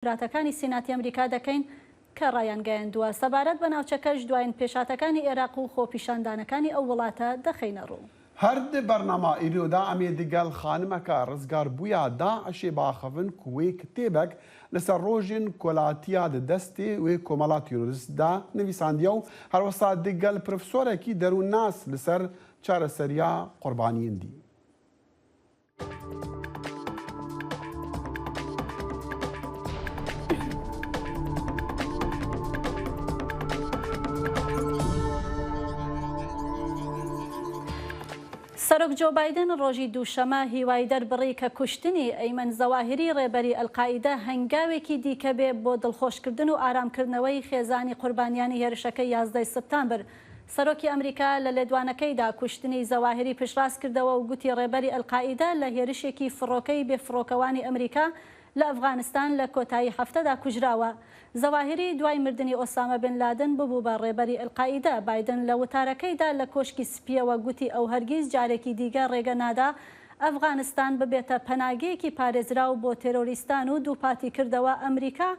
دیموکراتەکانی سیناتی ئەمریکا دەکەین کە ڕایانگەیاندووە. سەبارەت بە ناوچەکەش دواین پێشهاتەکانی ئێراق و خۆپیشاندانەکانی ئەو وڵاتە دەخەینە ڕوو. هەر di bernama îro de em ê digel xanimeke rizgarbûya DAIŞ'ê biaxivin ku wê kitêbek li ser rojên kolatiya di destê wê komela terorîst de nivîsandiye û herwisa digel profesorekî derûnnas li ser çareseriya qurbaniyên dî. سەرۆک جۆ بایدن ڕۆژی دووشەمە هیوای دەربڕی کە کوشتنی ئەیمەن زەواهیری ڕێبەری ئەلقائیدە هەنگاوێکی دیکە بێ بۆ دڵخۆشکردن و ئارامکردنەوەی خێزانی قوربانیانی هێرشەکەی یازدەی سپتامبر سەرۆکی ئەمریکا لە لێدوانەکەیدا کوشتنی زەواهیری پشتڕاست کردەوە و گوتی ڕێبەری ئەلقائیدە لە هێرشێکی فڕۆکەی بێ فڕۆکەوانی ئەمریکا لە ئەفغانستان لە کۆتایی هەفتەدا کوژراوە. زەواهیری دوای مردنی ئۆسامە بن لادن ببوو بە ڕێبەری ئەلقائیدە. بایدن لە وتارەکەیدا لە کۆشکی سپییەوە گوتی ئەو هەرگیز جارێکی دیگە ڕێگە نادا ئەفغانستان ببێتە پەناگەیەکی پارێزراو بۆ تێرۆریستان و دووپاتی کردەوە ئەمریکا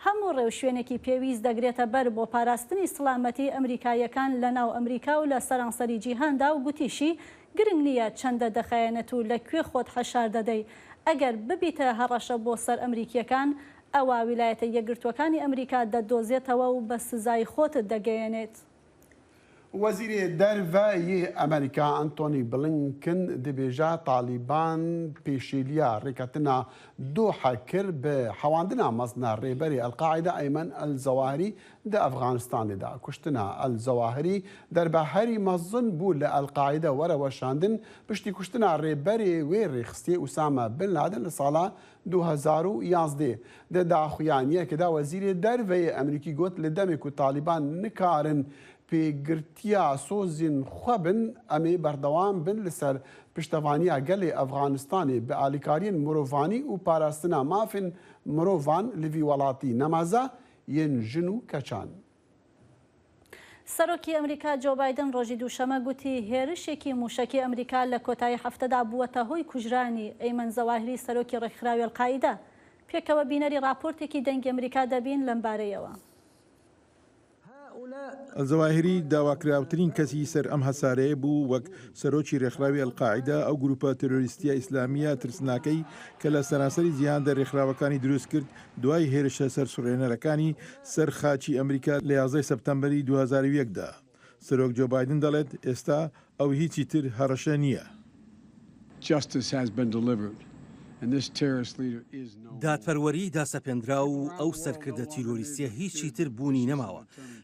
هەموو ڕێوشوێنێکی پێویست دەگرێتە بەر بۆ پاراستنی سڵامەتی ئەمریکاییەکان لە ناو ئەمریکا و لە سەرانسەری جیهاندا و گوتیشی گرنگ نییە چەندە دەخایەنێت و لە کوێ خۆت حەشار دەدەی ئەگەر ببیتە هەڕەشە بۆ سەر ئەمریکییەکان ئەوا ویلایەتە یەکگرتووەکانی ئەمریکا دەتدۆزێتەوە و بە سزای خۆتت دەگەیەنێت. وەزیرێ دەرڤە یێ ئەمریکا ئەنتۆنی بلینکن دبێژە تالیبان پێشێلیا رێکەتنا دۆحە کر ب حەواندنا مەزنە رێبەرێ ئەلقاعیدە ئەیمەن ئەلزەواهری د ئەفغانستانێ دا. کوشتنا ئەلزەواهری دەربە هەری مەزن بوو لە ئەلقاعیدە وەرە وەشاندن پشتی کوشتنا رێبەرێ وێ رێخستیێ ئوسامە بن لادن لە ساڵا 2011 د داخویانیەکێ دا وەزیرێ دەرڤەیێ ئەمریکی گۆت لە دەمێ کو تالیبان نکارن پێگرتیا سۆزین خوە بن ئەمێ بەردەوام بن لە سەر پشتەڤانیا گەلێ ئەفغانستانێ بە ئالیکاریێن مرۆڤانی و پاراستنا مافێن مرۆڤان لە ڤی وەڵاتی نەمازە یێن ژن و کەچان. سەرۆکی ئەمریکا جۆ بایدن ڕۆژی دووشەمە گوتی هێرشێکی موشەکی ئەمریکا لە کۆتایی هەفتەدا بووەتە هۆی کوژرانی ئەیمەن زەواهری سەرۆکی ڕێکخراوی ئەلقائیدە. پێکەوە بینەری ڕاپۆرتێکی دەنگی ئەمریکا دەبین لەم بارەیەوە. ئەلزەواهیری داواکراوترین کەسی سەر ئەم هەسارەیە بوو وەک سەرۆکی رێکخراوی ئەلقاعیدە، ئەو گروپە تێرۆریستییە ئیسلامییە ترسناکەی کە لە سەرانسەری جیهاندا رێکخراوەکانی دروست کرد دوای هێرشە سەرسوڕهێنەرەکانی سەر خاکی ئەمریکا لە یازدە سەپتەمبەری 2001 دا. سەرۆک جۆ بایدن دەڵێت ئێستا ئەو هیچی تر هەڕەشە نییە. دادپەروەری داسەپێندرا و ئەو سەرکردە تیرۆریستییە هیچی تر بوونی نەماوە.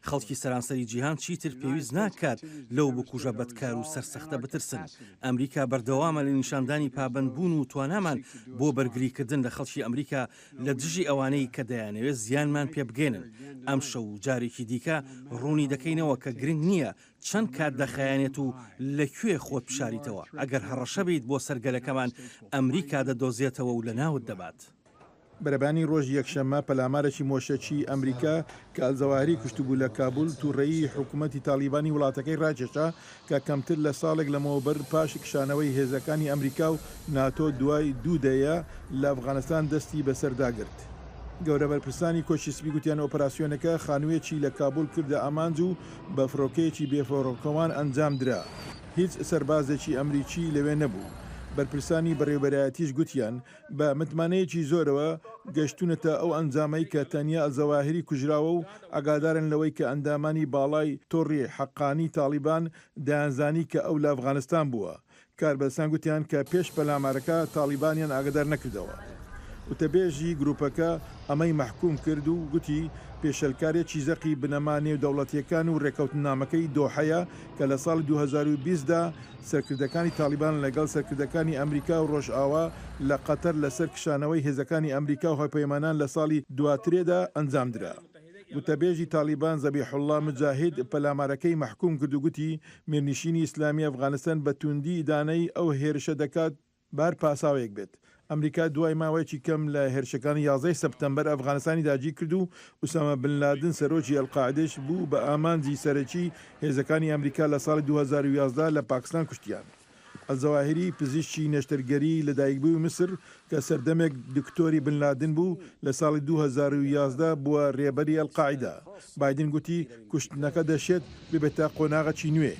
خەڵکی سەرانسەری جیهان چیتر پێویست ناکات لەو بکوژە بەدکار و سەرسەختە بترسن. ئەمریکا بەردەوامە لە نیشاندانی پابەندبوون و توانامان بۆ بەرگریکردن لە خەڵکی ئەمریکا لە دژی ئەوانەی کە دەیانەوێت زیانمان پێبگەیەنن. ئەمشەو جارێکی دیکە ڕوونی دەکەینەوە کە گرنگ نییە چەند کات دەخایەنێت و لە کوێ خۆت بشاریتەوە، ئەگەر هەڕەشە بیت بۆ سەر گەلەکەمان، ئەمریکا دەدۆزێتەوە و لەناوت دەبات. بەرەبەیانی ڕۆژی یەکشەممە پەلامارێکی مۆشەکیی ئەمریکا کە ئەلزەواهری کوشتبوو لە کابول توڕەیی حکومەتی تاڵیبانی وڵاتەکەی ڕاکێشا کە کەمتر لە ساڵێک لەمەوبەر پاش کشانەوەی هێزەکانی ئەمریکا و ناتۆ دوای دوو دەیە لە ئەفغانستان دەستی بەسەردا گرت. گەورە بەرپرسانی کۆشکی سپی گوتیان ئۆپەراسیۆنەکە خانوویەکی لە کابول کردە ئامانج و بە فڕۆکەیەکی بێفڕۆکەوان ئەنجام درا. هیچ سەربازێکی ئەمریکی لەوێ نەبوو. بەرپرسانی بەڕێوەبەرایەتیش گوتیان بە متمانەیەکی زۆرەوە گەشتوونەتە ئەو ئەنجامەی کە تەنیا ئەلزەواهیری کوژراوە و ئاگادارن لەوەی کە ئەندامانی باڵای تۆڕی حەقانی تاڵیبان دەیانزانی کە ئەو لە ئەفغانستان بووە. کاربەدەستان گوتیان کە پێش پەلامارەکە تاڵیبانیان ئاگادار نەکردەوە. وتەبێژی گروپەکە ئەمەی مەحکوم کرد و گوتی پێشێلکارێکی زەقی بنەما نێودەوڵەتییەکان و رێککەوتننامەکەی دۆحەیە کە لە ساڵی 2020 دا سەرکردەکانی تاڵیبان لەگەڵ سەرکردەکانی ئەمریکا و رۆژئاوا لە قەتەر لەسەر کشانەوەی هێزەکانی ئەمریکا و هاوپەیمانان لە ساڵی دواترێدا ئەنجامدرا. گوتەبێژی تاڵیبان زەبیحوڵڵا موجاهید پەلامارەکەی مەحکوم کرد و گوتی، میرنشینی ئیسلامی ئەفغانستان بە تووندی ئیدانەی ئەو هێرشە دەکات، بە هەر پاساوێک بێت. ئەمریکا دوای ماوەیەکی کەم لە هێرشەکانی یازدەی سەپتەمبەر ئەفغانستانی داگیرکرد و ئوسامە بن لادن سەرۆکی ئەلقاعیدەش بوو بە ئامانجی سەرەکی هێزەکانی ئەمریکا لە ساڵی 2011 لە پاکستان کوشتیان. ئەلزەواهیری پزیشکی نەشتەرگەری لەدایکبووی میسر کە سەردەمێک دکتۆری بن لادن بوو، لە ساڵی 2011 بووە رێبەری ئەلقاعیدە. بایدن گوتی کوشتنەکە دەشێت ببێتە قۆناغێکی نوێ.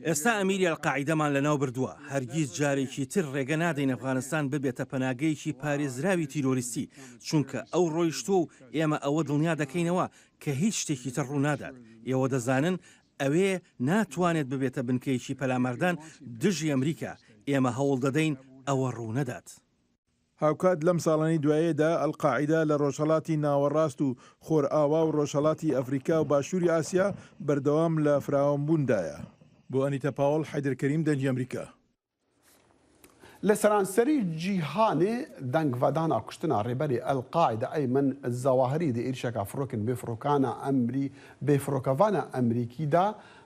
ئێستا ئەمیری ئەلقاعیدەمان لەناو بردووە، هەرگیز جارێکی تر ڕێگە نادەین ئەفغانستان ببێتە پەناگەیەکی پارێزراوی تیرۆریستی، چونکە ئەو ڕۆیشتووە و ئێمە ئەوە دڵنیا دەکەینەوە کە هیچ شتێکی تر ڕوونادات. ئێوە دەزانن ئەوێ ناتوانێت ببێتە بنکەیەکی پەلاماردان دژی ئەمریکا، ئێمە هەوڵ دەدەین ئەوە ڕوونەدات. هاوکات لەم ساڵانەی دوایەدا ئەلقاعیدە لە ڕۆژهەڵاتی ناوەڕاست و خۆرئاوا و ڕۆژهەڵاتی ئەفریکا و باشووری ئاسیا بەردەوام لە فراوانبووندایە. بۆ ئەنیتا پاوڵ، حەیدەر کەریم، دەنگی ئەمریکا. لە سەرانسەری جیهانê dengvedana kuştina rêberê El Qaîde Eymen Zawahirî di êrîşeka firokên bêfirokana Emrî bêfirokevana Emrîkî de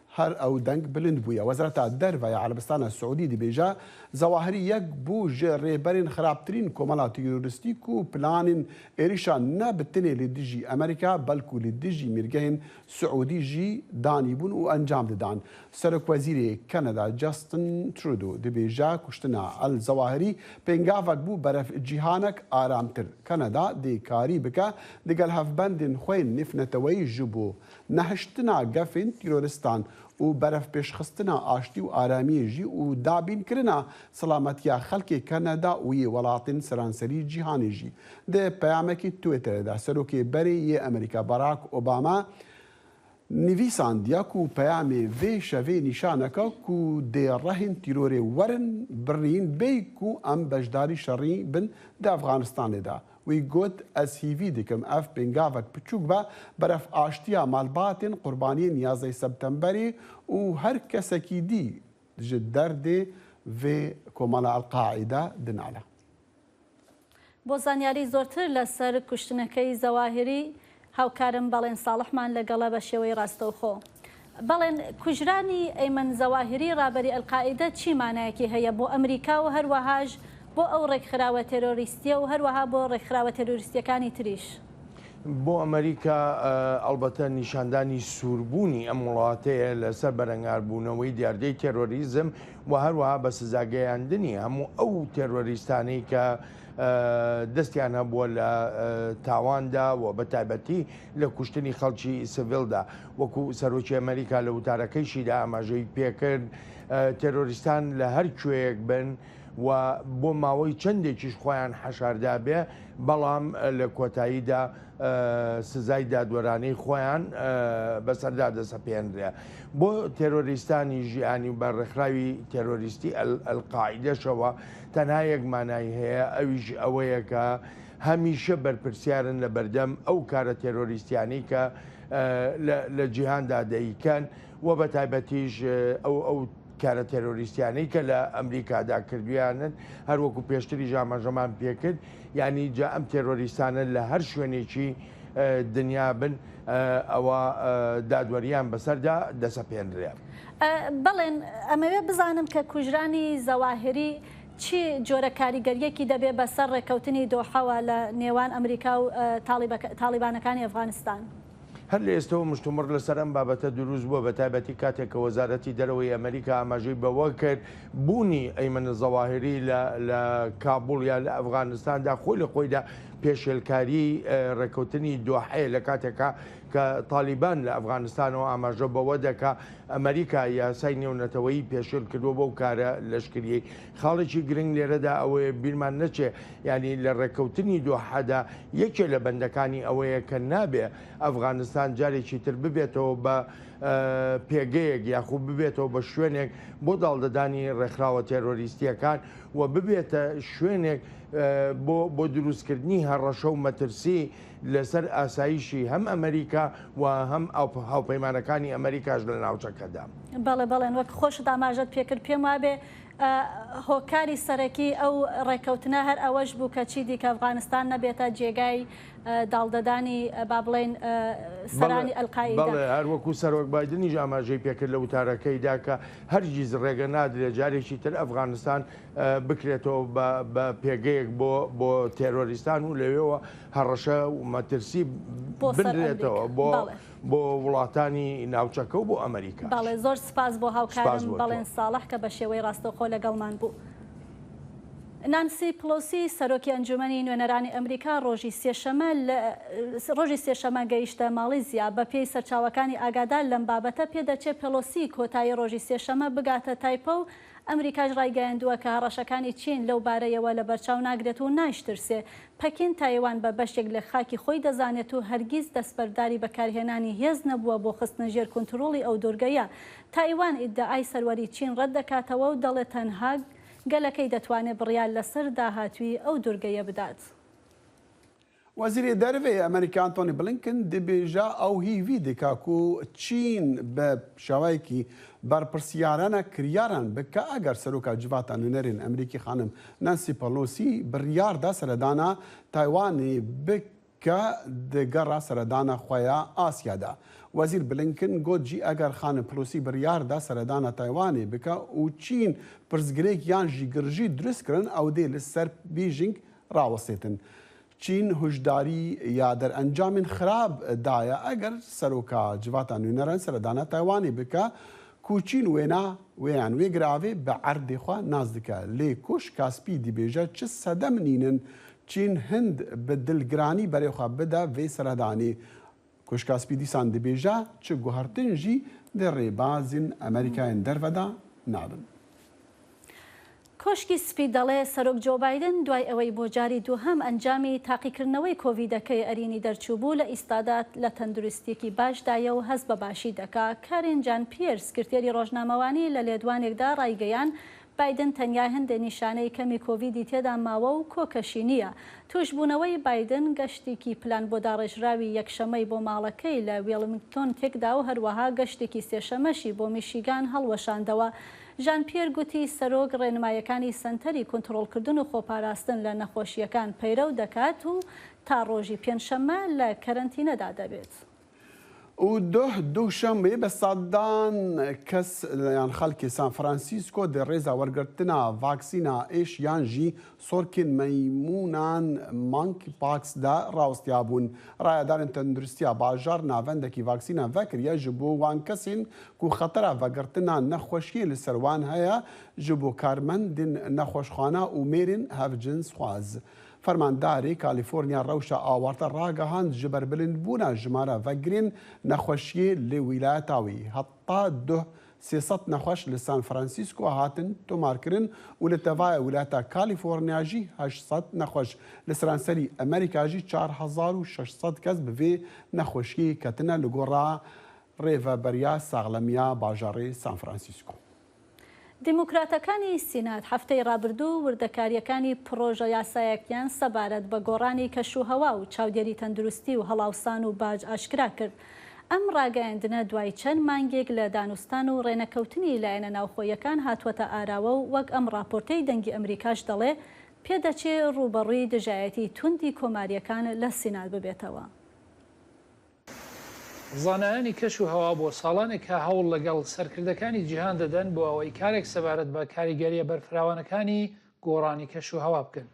her ew deng bilind bûye. Wezareta Derve ya Erebistana Siûdî dibêje, Zawahirî yek bû ji rêberên xirabtirîn komela terorîstî ku planên êrîşa ne bi tenê li dijî Amerîka belku li dijî mîrgehên Siûdî jî danîbûn û encam didan. Serokwezîrê Kanada Justin Trudeau dibêje kuştina El Zawahirî pêngavek bû berev cîhanek aramtir. Kanada dê karî bike digel hevbendên xwe yên nêvneteweyî ji bo nehiştina gefên tîroristan û berevpêşxistina aştî û aramiyê jî û dabînkirina selametiya xelkê Kanada û yê welatên seranserî cîhanê jî. Di peyamekî Twitterê de Serokê berê yê Amerîka Barack Obama nivîsandiye ku peyamê vê şevê nîşaneke ku dê rehên tîrorê werin birîn bêy ku em beşdarî şerî bin di Efxanistanê de. Wî got, Ez hîvî dikim ev pêngavek piçûk be berev aştiya malbatên qurbaniyên yazdeh Septemberê û her kesekî dî ji derdê vê komela El Qaîde dinale. بۆ زانیاری زۆرتر لەسەر کوشتنەکەی زەواهیری هاوکارم بەڵێن ساڵحمان لەگەڵە بە شێوەی ڕاستەوخۆ. بەڵێن، کوژرانی ئەیمەن زەواهیری ڕابەری ئەلقاعیدە چی مانایەکی هەیە بۆ ئەمریکا و هەروەهاش بۆ ئەو ڕێکخراوە تێرۆریستیە و هەروەها بۆ ڕێکخراوە تێرۆریستیەکانی تریش؟ بۆ ئەمریکا ئەڵبەتە نیشاندانی سووربوونی ئەم وڵاتەیە لەسەر بەرەنگاربوونەوەی دیاردەی تێرۆریزم و هەروەها بە سزاگەیاندنی هەموو ئەو تێرۆریستانەی کە دەستیان هەبووە لە تاواندا و بە تایبەتی لە کوشتنی خەڵکی سڤیلدا وەکو سەرۆکی ئەمریکا لە وتارەکەیشیدا ئاماژەی پێکرد تێرۆریستان لە هەر کوێیەک بن و بۆ ماوەی چەندێکیش خۆیان حەشاردابێ بەڵام لە کۆتاییدا سزای دادوەرانەی خۆیان بەسەردا دەسەپێنرێ. بۆ تێرۆریستانی ژیانی و بە ڕێکخراوی تێرۆریستی ئەلقاعیدەشەوە تەنها یەک مانای هەیە ئەویش ئەوەیە کە هەمیشە بەرپرسیارن لە بەردەم ئەو کارە تێرۆریستیانەی کە لە جیهاندا دەیکەن و بە تایبەتیش ئەو ئەو کارە تێرۆریستیانەی کە لە ئەمریکادا کردویانن هەروەکو پێشتریش ئاماژەمان پێکرد یانی جا ئەم تێرۆریستانە لە هەر شوێنێکی دنیا بن ئەوە دادوەریان بەسەردا دەسەپێنرێ. بەڵێن، ئەمەوێ بزانم کە کوژرانی زەواهیری چی جۆرە کاریگەریەکی دەبێ بەسەر ڕێککەوتنی دۆحەوە لە نێوان ئەمریکا و تاڵیبانەکانی ئەفغانستان؟ هەر لە ئێستەوە مشتومڕ لەسەر ئەم بابەتە دروست بووە، بەتایبەتی کاتێک کە وەزارەتی دەرەوەی ئەمەریکا ئاماژەی بەوە کرد بوونی ئەیمەن زەواهیری لە لە کابوڵ یا لە ئەفغانستاندا خۆی لە خۆیدا پێشێلکاریی ڕێککەوتنی دۆحەیە لە کاتێکا کە تالیبان لە ئەفغانستانەوە ئاماژە بەوە دەکا ئەمەریکا یاسای نێونەتەوەیی پێشێل کردووە بەو کارە لەشکریەی. خاڵێکی گرنگ لێرەدا ئەوەیە بیرمان نەچێ یانی لە ڕێککەوتنی دۆحەدا یەکێ لە بەندەکانی ئەوەیە کە نابێ ئەفغانستان جارێکی تر ببێتەوە بە پێگەیەک یاخو ببێتەوە بە شوێنێک بۆ داڵدەدانی ڕێکخراوە تێرۆریستییەکان و ببێتە شوێنێک بۆ بۆ دروستکردنی هەڕەشە و مەترسی لەسەر ئاسایشی هەم ئەمریکا و هەم هاوپەیمانەکانی ئەمریکاش لە ناوچەکەدا. بەڵێ بەڵێن وەک خۆشت ئاماژەت پێکرد پێم وابێ هۆکاری سەرەکی ئەو ڕێککەوتنە هەر ئەوەش بوو کە چیدیکە ئەفغانستان نەبێتە جێگای داڵدەدانی با بڵێین سەرانی ئەلقائیدە. بەڵێ هەر وەکو سەرۆک بایدنیش ئاماژەی پێکرد لە وتارەکەیدا کە هەرگیز ڕێگە نادرێت جارێکی تر ئەفغانستان بکرێتەوە بە پێگەیەک بۆ بۆ تێرۆریستان و لەوێوە هەڕەشە و مەترسی بنرێتەوە بۆ بۆ وڵاتانی ناوچەکە و بۆ ئەمریکا. بەڵێ زۆر سپاس بۆ هاوکارم بەڵێن ساڵح کە بە شێوەی ڕاستەوخۆ لەگەڵمان بوو. نانسی پڵۆسی، سەرۆکی ئەنجومەنی نوێنەرانی ئەمریکا ڕۆژی سێشەمە لە ڕۆژی سێشەمە گەیشتە ماڵیزیا. بەپێی سەرچاوەکانی ئاگادار لەم بابەتە، پێدەچێ پێڵۆسی کۆتایی ڕۆژی سێشەمە بگاتە تایپە و ئەمریکاش ڕایگەیاندووە کە هەڕەشەکانی چین لەو بارەیەوە لەبەرچاو ناگرێت و نایشترسێ. پەکین تایوان بە بەشێک لە خاکی خۆی دەزانێت و هەرگیز دەستبەرداری بەکارهێنانی هێز نەبووە بۆ خستنە ژێر کونتڕوڵی ئەو دورگەیە. تایوان ئیدعای سەروەری چین ڕەت دەکاتەوە و دەڵێ تەنها گەلەکەی دەتوانێت بڕیار لەسەر داهاتووی ئەو دورگەیە بدات. وەزیری دەرەوەی ئەمەریکا ئەنتۆنی بلینکن دبێژە ئەو هیڤی دکا کو چین بە شێوەیەکی بەرپرسیارانە کریاران بکا ئەگەر سەرۆکا جڤاتا نوێنەرێن ئەمریکی خانم نانسی پەلۆسی بڕیار دا سەردانا تایوانێ بکا di gera seredana xwe ya Asya de. Wezîr Blinken got jî eger xanim Pelosi biryar da seredana Taywanê bike û Çîn pirsgirêk yan jî girjî dirust kirin ew dê li ser Beijing rawestêtin. Çîn huşdarî ya derencamên xirab daye eger seroka civata nûneran seredana Taywanê bike ku Çîn wêna wê yan wê giravê bi erdê xwe nas dike. Lê Koşka Spî dibêje çi sedem nînin Çîn hind bi dilgiranî berê xwe bide vê seredanê. Koşka Spî dîsan dibêje çi guhertin jî di rêbazên Amerîkayên derve de nabin. کۆشکی سپی دەڵێ سەرۆک جۆ بایدن دوای ئەوەی بۆ جاری دووهەم ئەنجامی تاقیکردنەوەی کۆڤیدەکەی ئەرینی دەرچووبوو لە ئیستادا لە تەندروستیەکی باشدایە و هەست بە باشی دەکا. کارین جان پیێر سکرتێری ڕۆژنامەوانی لە لێدوانێکدا ڕایگەیاند بایدن تەنیا هەندێ نیشانەی کەمی کۆڤیدی تێدا ماوە و کۆکەشی نییە. تووشبوونەوەی بایدن گەشتێکی پلان بۆ داڕێژراوی یەکشەممەی بۆ ماڵەکەی لە ویڵمینگتۆن تێکدا و هەروەها گەشتێکی سێشەممەشی بۆ میشیگان هەڵوەشاندەوە. ژان پیێر گوتی سەرۆک ڕێنمایەکانی سەنتەری کونتڕۆڵکردن و خۆپاراستن لە نەخۆشییەکان پەیرەو دەکات و تا ڕۆژی پێنجشەممە لە کەرەنتینەدا دەبێت. و دوه دووشەممێ بە سەدان کەس یان خەڵکی سان فرانسیسکۆ di rêza wergirtina vaksîna êş yan jî sorkên meymûnan monkeypox de rawestiyabûn. Rayedarên tenduristiya bajar navendekî vaksînan vekiriye ji bo wan kesên ku xetera vegirtina nexweşiyê li ser wan heye ji bo karmendên nexweşxane û mêrên hevcinsxwaz. Fermandarê Kalîforniya rewşa awarte ragihand ji ber bilindbûna jimara vegirên nexweşiyê li wîlayeta wî. Heta duh 300 nexweş li San Francisco hatin tomarkirin û li tevaya wîlayeta Kalîforniya jî 800 nexweş. Li seranserî Amerîka jî 4600 kes bi vê nexweşiyê ketine li gora rêveberiya saxlemiya bajarê San Francisco. دیموکراتەکانی سینات هەفتەی ڕابردوو وردەکارییەکانی پڕۆژە یاسایەکیان سەبارەت بە گۆڕانی کەشوهەوا و چاودێری تەندروستی و هەڵاوسان و باج ئاشکرا کرد. ئەم ڕاگەیاندنە دوای چەند مانگێک لە دانوستان و ڕێنەکەوتنی لایەنە ناوخۆییەکان هاتووەتە ئاراوە و وەک ئەم ڕاپۆرتەی دەنگی ئەمریکاش دەڵێ پێدەچێ ڕووبەڕووی دژایەتی توندی کۆمارییەکان لە سینات ببێتەوە. زانایانی کەش و هەوا بۆ ساڵانێکە هەوڵ لەگەڵ سەرکردەکانی جیهان دەدەن بۆ ئەوەی کارێک سەبارەت بە کاریگەرییە بەرفراوانەکانی گۆڕانی کەش و هەوا بکەن.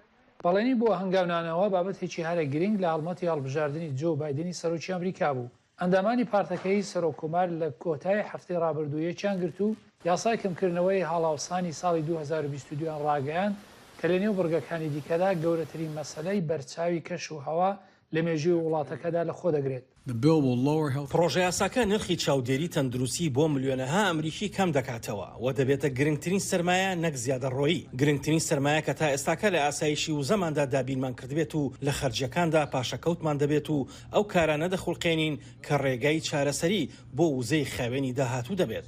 بەڵێنی بۆ هەنگاونانەوە بابەتێکی هەرە گرنگ لە هەڵمەتی هەڵبژاردنی جۆو بایدنی سەرۆکی ئەمریکا بوو. ئەندامانی پارتەکەی سەرۆک کۆمار لە کۆتای هەفتەی ڕابردوو یەکیان گرت و یاسای کەمکردنەوەی هاڵاوسانی ساڵی 2022 یان ڕاگەیاند کە لەنێو بڕگەکانی دیکەدا گەورەترین مەسەلەی بەرچاوی کەش و هەوا لە مێژووی وڵاتەکەدا لەخۆدەگرێت. پڕۆژەیاساکە نرخی چاودێری تەندروستی بۆ ملیۆنەها ئەمریکی کەم دەکاتەوە و دەبێتە گرنگترین سەرمایە نەک زیادەڕۆیی گرنگترین سەرمایە کە تا ئێستاکە لە ئاسایشی وزەماندا دابینمان کردبێت و لە خەرجیەکاندا پاشەکەوتمان دەبێت و ئەو کارانە دەخولقێنین کە ڕێگای چارەسەری بۆ وزەی خاوێنی داهاتوو دەبێت.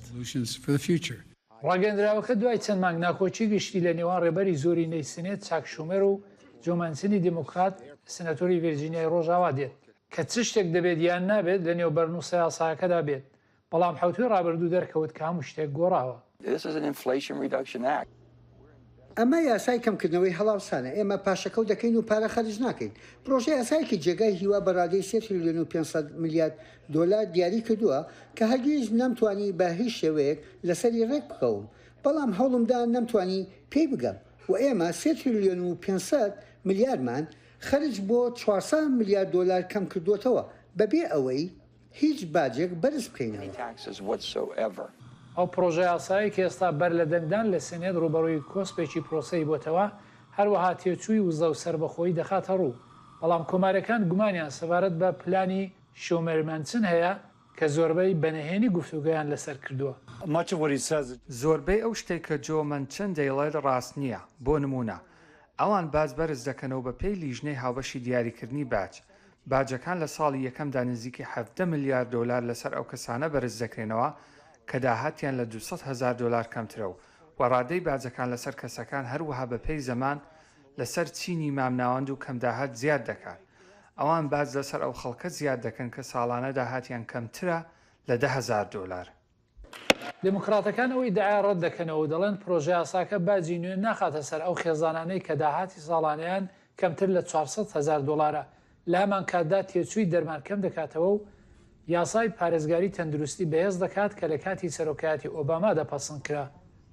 ڕاگەیەندراوەکە دوای چەند مانگ ناکۆکی گشتی لە نێوان ڕێبەری زۆرینەی سنێت چاک شومەر و جۆ مانچنی دیموکرات سناتۆری ڤێرجینیای ڕۆژاوا دێت کە چ شتێک دەبێت یان نابێت لە نێو بەرنووسە یاسایەکەدا بێت، بەڵام حەوتووی ڕابردوو دەرکەوت کە هەموو شتێک گۆڕاوە. ئەمە یاسای کەمکردنەوەی هەڵاوسانە، ئێمە پاشەکەوت دەکەین و پارە خەرج ناکەین. پرۆژە یاسایەکی جێگای هیوا بە رادەی سێ تریلیۆن و 500 ملیار دۆلار دیاری کردووە کە هەرگیز نەمتوانی بە هیچ شێوەیەک لەسەری رێک بکەوم، بەڵام هەوڵمدا نەمتوانی پێی بگەم و ئێمە سێ تریلیۆن و 500 ملیارمان خەرج بۆ 400 ملیار دۆلار کەمکردووەتەوە بەبێ ئەوەی هیچ باجێک بەرز بکەینەوە. ئەو پڕۆژەیاسایەی کە ئێستا بەر لە دەنگدان لە سێنێت ڕووبەڕووی کۆسپێکی پرۆسەیی بۆتەوە، هەروەها تێچووی وزە و سەربەخۆیی دەخاتە ڕوو، بەڵام کۆمارییەکان گومانیان سەبارەت بە پلانی شومێر-مەنچن هەیە کە زۆربەی بە نهێنی گفتوگۆیان لەسەر کردووە. زۆربەی ئەو شتەی کە جۆ مەنچن دەیڵێت ڕاست نییە، بۆ نموونە، ئەوان باج بەرز دەکەنەوە بەپێی لیژنەی هاوبەشی دیاریکردنی باج، باجەکان لە ساڵی یەکەمدا نزیکەی 17 ملیار دۆلار لەسەر ئەو کەسانە بەرز دەکرێنەوە کە داهاتیان لە 200 هەزار دۆلار کەمترە و و ڕادەی باجەکان لەسەر کەسەکان هەروەها بەپێی زەمان لەسەر چینی مامناوەند و کەمداهات زیاد دەکات. ئەوان باج لەسەر ئەو خەڵکە زیاد دەکەن کە ساڵانە داهاتیان کەمترە لە 10 هەزار دۆلار. دیموکراتەکان ئەو ئیدعایە ڕەت دەکەنەوە و دەڵێن پرۆژەیاساکە باجی نوێ ناخاتە سەر ئەو خێزانانەی کە داهاتی ساڵانەیان کەمتر لە 400 هەزار دۆلارە، لە هەمانکاتدا تێچووی دەرمان کەمدەکاتەوە و یاسای پارێزگاری تەندروستی بەهێز دەکات کە لە کاتی سەرۆکایەتی ئۆبامادا پەسەندکرا.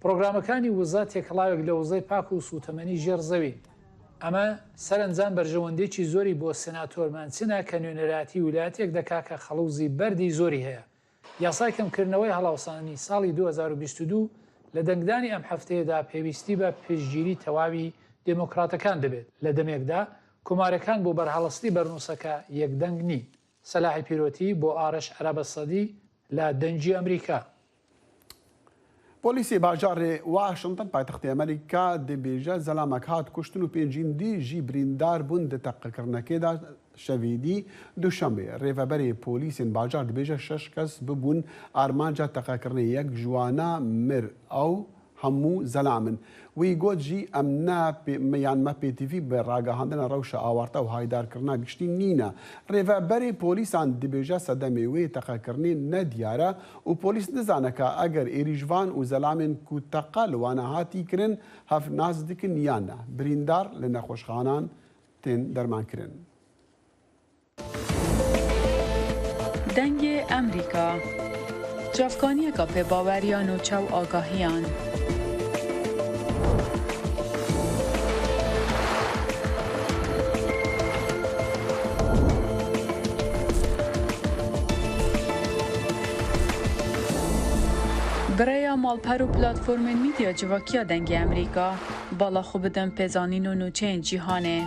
پرۆگرامەکانی وزە تێکەڵاوێک لە وزەی پاک و سووتەمەنی ژێر زەوین. ئەمە سەرەنجام بەرژەوەندییەکی زۆری بۆ سێناتۆر مانچنە کە نوێنەرایەتی ویلایەتێک دەکا کە خەڵوزی بەردی زۆری هەیە. یاسای کەمکردنەوەی هەڵاوسانی ساڵی 2022 لە دەنگدانی ئەم هەفتەیەدا پێویستی بە پشتگیری تەواوی دێمۆکراتەکان دەبێت، لە دەمێکدا کۆمارەکان بۆ بەرهەڵستی بەرنووسەکە یەکدەنگ نین. سەلاحی پیرۆتی بۆ ئارەش عەرەبەسەدی لە دەنگی ئەمریکا. پۆلیسی باژارێ واشنتن پایتەختی ئەمریکا دبێژە زەلامەک هات کوشتن و پێنجین دی ژی بریندار بوون di teqekirnekê de şevêdî Duşanbê. Rêveberê polîsên bajar dibêje şeş kes bibûn armanca teqekirinê yek ji wana mir ew hemû zelam in. Wî got jî em ne yan me pêtivî bi ragihandina rewşa awarte û haydarkirina giştî nîne. Rêveberê polîsan dibêje sedemê wê teqekirinê nediyar e û polîs nizane ka eger êrîşvan û zelamên ku teqe li wan hatî kirin hev nas dikin yan ne. Birîndar li nexweşxanan tên dermankirin. Dengê Emrîka, çavkaniyeka pêbaweriya nûçe û agahiyan. Bi rêya malper û platformên mîdya civakiya Dengê Emrîka, bala xwe bidin pêzanîn û nûçeyên cîhanê.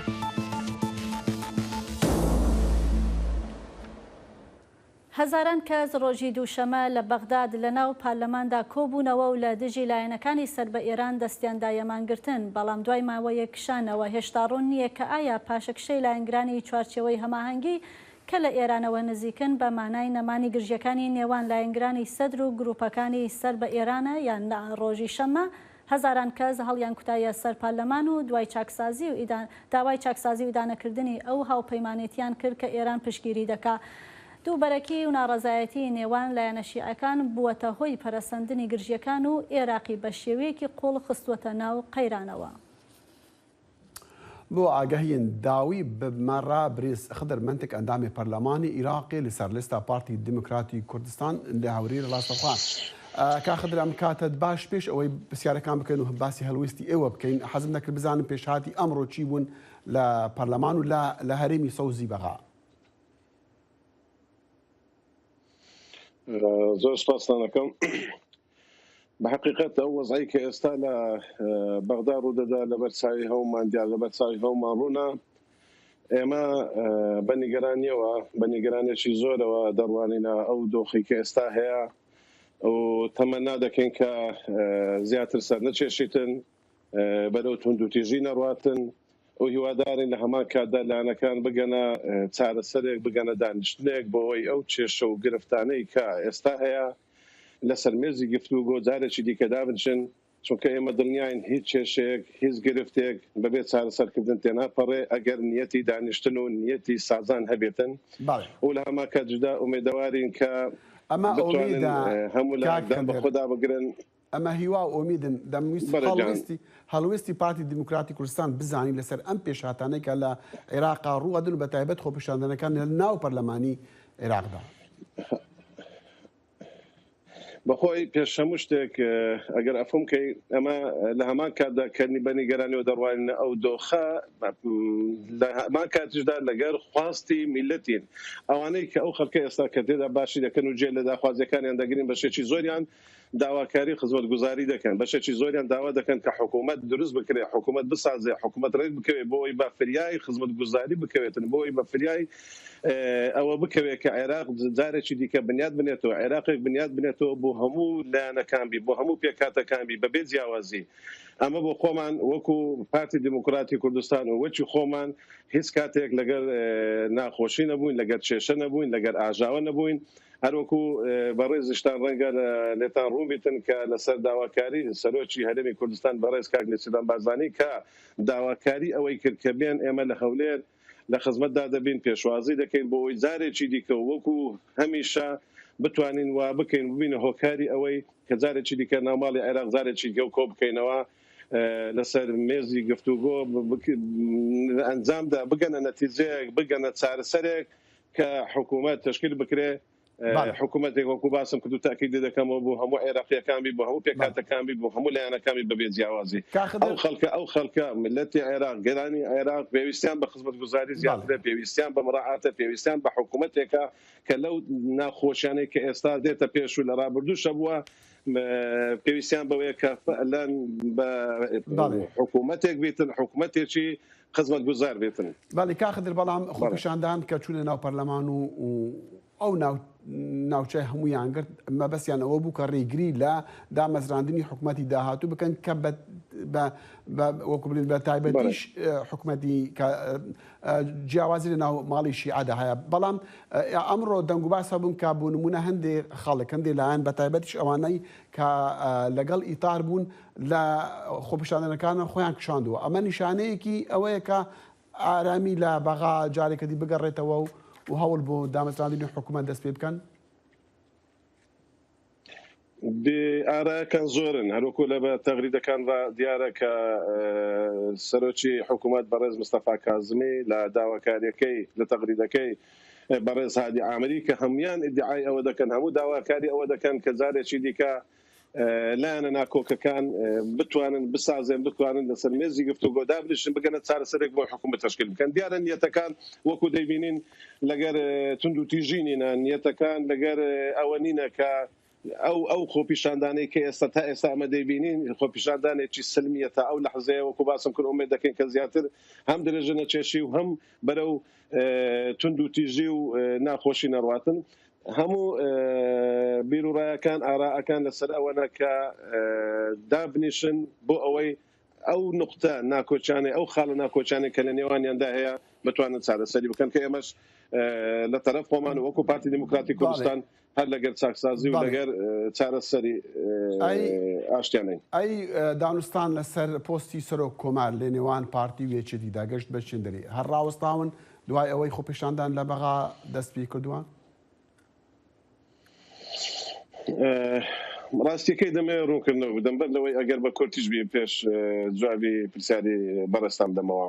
هەزاران کەس ڕۆژی دووشەمە لە بەغداد لە ناو پارلەماندا کۆبوونەوە و لە دژی لایەنەکانی سەر بە ئێران دەستیان دایە مانگرتن، بەڵام دوای ماوەیەک کشانەوە هێشتا ڕوون نییە کە ئایا پاشەکشەی لایەنگرانی چوارچێوەی هەماهەنگی کە لە ئێرانەوە نزیکن بە مانای نەمانی گرژییەکانی نێوان لایەنگرانی سەدر و گرووپەکانی سەر بە ئێرانە یان نا. ڕۆژی شەممە هەزاران کەس هەڵیانکوتایە سەر پارلەمان و دوای چاکسازی و داوای چاکسازی و ئیدانەکردنی ئەو هاوپەیمانێتیان کرد کە ئێران پشتگیری دەکا. دووبەرەکی و ناڕەزایەتی نێوان لایەنە شیعەکان بووەتە هۆی پەرەسەندنی گرژییەکان و ئێراقی بە شێوەیەکی قووڵ خستووەتە ناو قەیرانەوە. بۆ ئاگەهیێن داوی bi me re birêz Xidir Mentik endamê Perlemanê Iraqê li ser lista Partî Demokratî Kurdistan li Hewlêrê rastexwe. کا خدر ئەم کاتەت باش پێش ئەوەی پرسیارەکان بکەین و باسی هەڵوێستی ئێوە بکەین حەزم دەکرد بزانم پێشهاتی ئەمڕۆ چی بوون لە پەرلەمان و لە هەرێمی سەوزی بەغا. زۆر سپاستان ئەکەم. بە حەقیقەت ئەو وەزعەی کە ئێستا لە بەغدا ڕوودەدا لەبەر چاوی هەموومان دیار لەبەر چاوی هەموومان ڕوونە. ئێمە بە نیگەرانیەوە بە نیگەرانێکی زۆرەوە دەڕوانینە ئەو دۆخی کە ئێستا هەیە و تەمەنا دەکەین کە زیاتر سەر نەکێشیتن بەرەو توندوتیژی نەڕواتن و هیوادارین لە هەمان کاتدا لایەنەکان بگەنە چارەسەرێک بگەنە دانیشتنێک بۆ ئەوەی ئەو کێشە و گرفتانەی کە ئێستا هەیە لەسەر مێزی گفتوگۆ جارێکی دیکە دابنشن چونکە ئێمە دڵنیاین هیچ کێشەیەک هیچ گرفتێک بەبێ چارەسەرکردن تێناپەڕێ ئەگەر نیەتی دانیشتن و نیەتی سازان هەبێتن و لە هەمان کاتیشدا ئومێدەوارین کە ئەمە بتوانن ئومێدە هەموو کاک لایەک دان بە خدر. خۆدا بگرن. ئەمە هیوا و ئومیدن، دەمویست بەڵێ جان. هەڵوێستی هەڵوێستی پارتی دیموکراتی کوردستان بزانین لەسەر ئەم پێشهاتانەی کە لە عێراقا ڕوو ئەدن و بەتایبەت خۆپیشاندانەکان لە ناو پەرلەمانی عێراقدا. بەخۆی پێش هەموو شتێک ئەگەر ئەفوم کەی ئەمە لە هەمان کاتدا کە بە نیگەرانیەوە دەڕوانینە ئەو دۆخە لە هەمان کاتیشدا لەگەر خواستی میللەتین ئەوانەی کە ئەو خەڵکە ئێستا کە تێدا باشی دەکەن و جێ لە داخوازیەکانیان دەگرین بەشێکی زۆریان داواکاری خزمەتگوزاری دەکەن، بەشێکی زۆریان داوا دەکەن کە حکوومەت دروست بکرێ، حکوومەت بسازێ، حکوومەت رێک بکەوێ بۆ ئەوەی بە فریای خزمەتگوزاری بکەوێتن، بۆ ئەوەی بە فریای ئەوە بکەوێ کە عێراق جارێکی دیکە بنیات بنێتەوە، عێراقێک بنیات بنێتەوە بۆ هەموو لایەنەکان بی، بۆ هەموو پێکهاتەکان بی بەبێ جیاوازی. ئەمە بۆ خۆمان وەکوو پارتی دیموکراتی کوردستان و وەکی خۆمان هیچ کاتێک لەگەر ناخۆشی نەبووین، لەگەر کێشە نەبووین، لەگەر ئاژاوە نەبووین. هەروەکو بەڕێزیشتان ڕەنگە لێتان ڕوون بیتن کە لەسەر داواکاری سەرۆکی هەرێمی کوردستان بەڕێز کاک نێچیرڤان بارزانی کە داواکاری ئەوەی کرد کە بێن ئێمە لە هەولێر لە خزمەتدا دەبین پێشوازی دەکەین بۆ ئەوەی جارێکی دیکە و وەکو هەمیشە بتوانین وا بکەین ببینە هۆکاری ئەوەی کە جارێکی دیکە ناو ماڵی عێراق جارێکی دیکە کۆ بکەینەوە لەسەر مێزی گفتوگۆ لە ئەنجامدا بگەنە نەتیجەیەک بگەنە چارەسەرێک کە حکوومەت تەشکیل بکرێ حکوومەتێک وەکو باسم کرد و تاکیدی دەکەمەوە بۆ هەموو عێراقیەکان بی بۆ هەموو پێکهاتەکان بی بۆ هەموو لایەنەکان بی بەبێ جیاوازی ئەو خەڵکە ئەو خەڵکە میللەتی عێراق گەلانی عێراق پێویستیان بە خزمەتگوزاری زیاترە پێویستیان بە مراعاتە پێویستیان بە حکوومەتێکە کە لەو ناخۆشیانەی کە ئێستا دێتە پێش و لە ڕابردووش هەبووە پێویستیان بەوەیە کە فعلەن بە حکوومەتێک بیتن حکوومەتێکی خزمەتگوزار بێتن. بەڵی کاک خدر بەڵام خۆپیشاندان کە چوونە ناو پەرلەمان و ئەو ناوچەی هەموویان گرت مەبەستیان ئەوە بوو کە ڕێگری لە دامەزراندنی حکوومەتی داهاتوو بکەن کە وەکو بڵێن بە تایبەتیش حکوومەتی جیاوازی لە ناو ماڵی شیعەدا هەیە بەڵام ئەمڕۆ دەنگوباس هەبوون کە بۆ نمونە هەندێک خەڵک هەندێک لایەن بە تایبەتیش ئەوانەی کە لەگەڵ ئیتار بوون لە خۆپیشاندانەکانە خۆیان کشاندووە، ئەمە نیشانەیەکی ئەوەیە کە ئارامی لە بەغا جارێکە دی بگەڕێتەوە و هەوڵ بۆ دامەزراندنی حکوومەت دەست پێ بکەن؟ بێ ئارایەکان زۆرن، هەروەکو لە بە تەغریدەکان ڕا دیارە کە سەرۆکی حکوومەت بەڕێز مستەفا کازمی لە داواکاریەکەی لە تەغریدەکەی بەڕێز هادی عامری کە هەموان ئیدعای ئەوە دەکەن هەموو داواکاری ئەوە دەکەن کە جارێکی دیکە لایەنە ناکۆکەکان بتوانن بسازێن، بتوانن لەسەر مێزی گفتوگۆ دابنیشن، بگەنە چارەسەرێک بۆ حکوومەت تەشکیل بکەن. دیارە نیەتەکان وەکو دەیبینین لەگەر توندوتیژی نینە، نیەتەکان لەگەر ئەوە نینە کە ئەو ئەو خۆپیشاندانەی کە ئێستا تا ئێستا ئەمە دەیبینین خۆپیشاندانێکی سلمیە تا ئەو لەحزەیە وەکو باسم کرد ئومێد دەکەین کە زیاتر هەم درێژە نەکێشی و هەم بەرەو توندوتیژی و ناخۆشی نەڕواتن. هەموو بیروڕایەکان ئارائەکان لەسەر ئەوەنە کە دابنیشن بۆ ئەوەی ئەو نوقتە ناکۆکیانەی ئەو خاڵە ناکۆکیانەی کە لە نێوانیاندا هەیە بتوانن چارەسەری بکەن کە ئێمەش لە تەرەف خۆمان وەکو پارتی دیموکراتی کوردستان هەر لەگەر چاکسازی و لەگەر چارەسەری ئاشتیانەین. ئەی دانوستان لەسەر پۆستی سەرۆک کۆمار لە نێوان پارتی و یەکێتیدا گەشت بە چێندەرێ هەر ڕاوەستاون دوای ئەوەی خۆپیشاندان لە بەغا دەست پێ کردووە؟ ڕاستیەکەی دەمەوێت ڕوونکردنەوە بدەم بەر لەوەی ئەگەر بە کورتیش بی پێش جوابی پرسیاری بەڕێزتان بدەمەوە.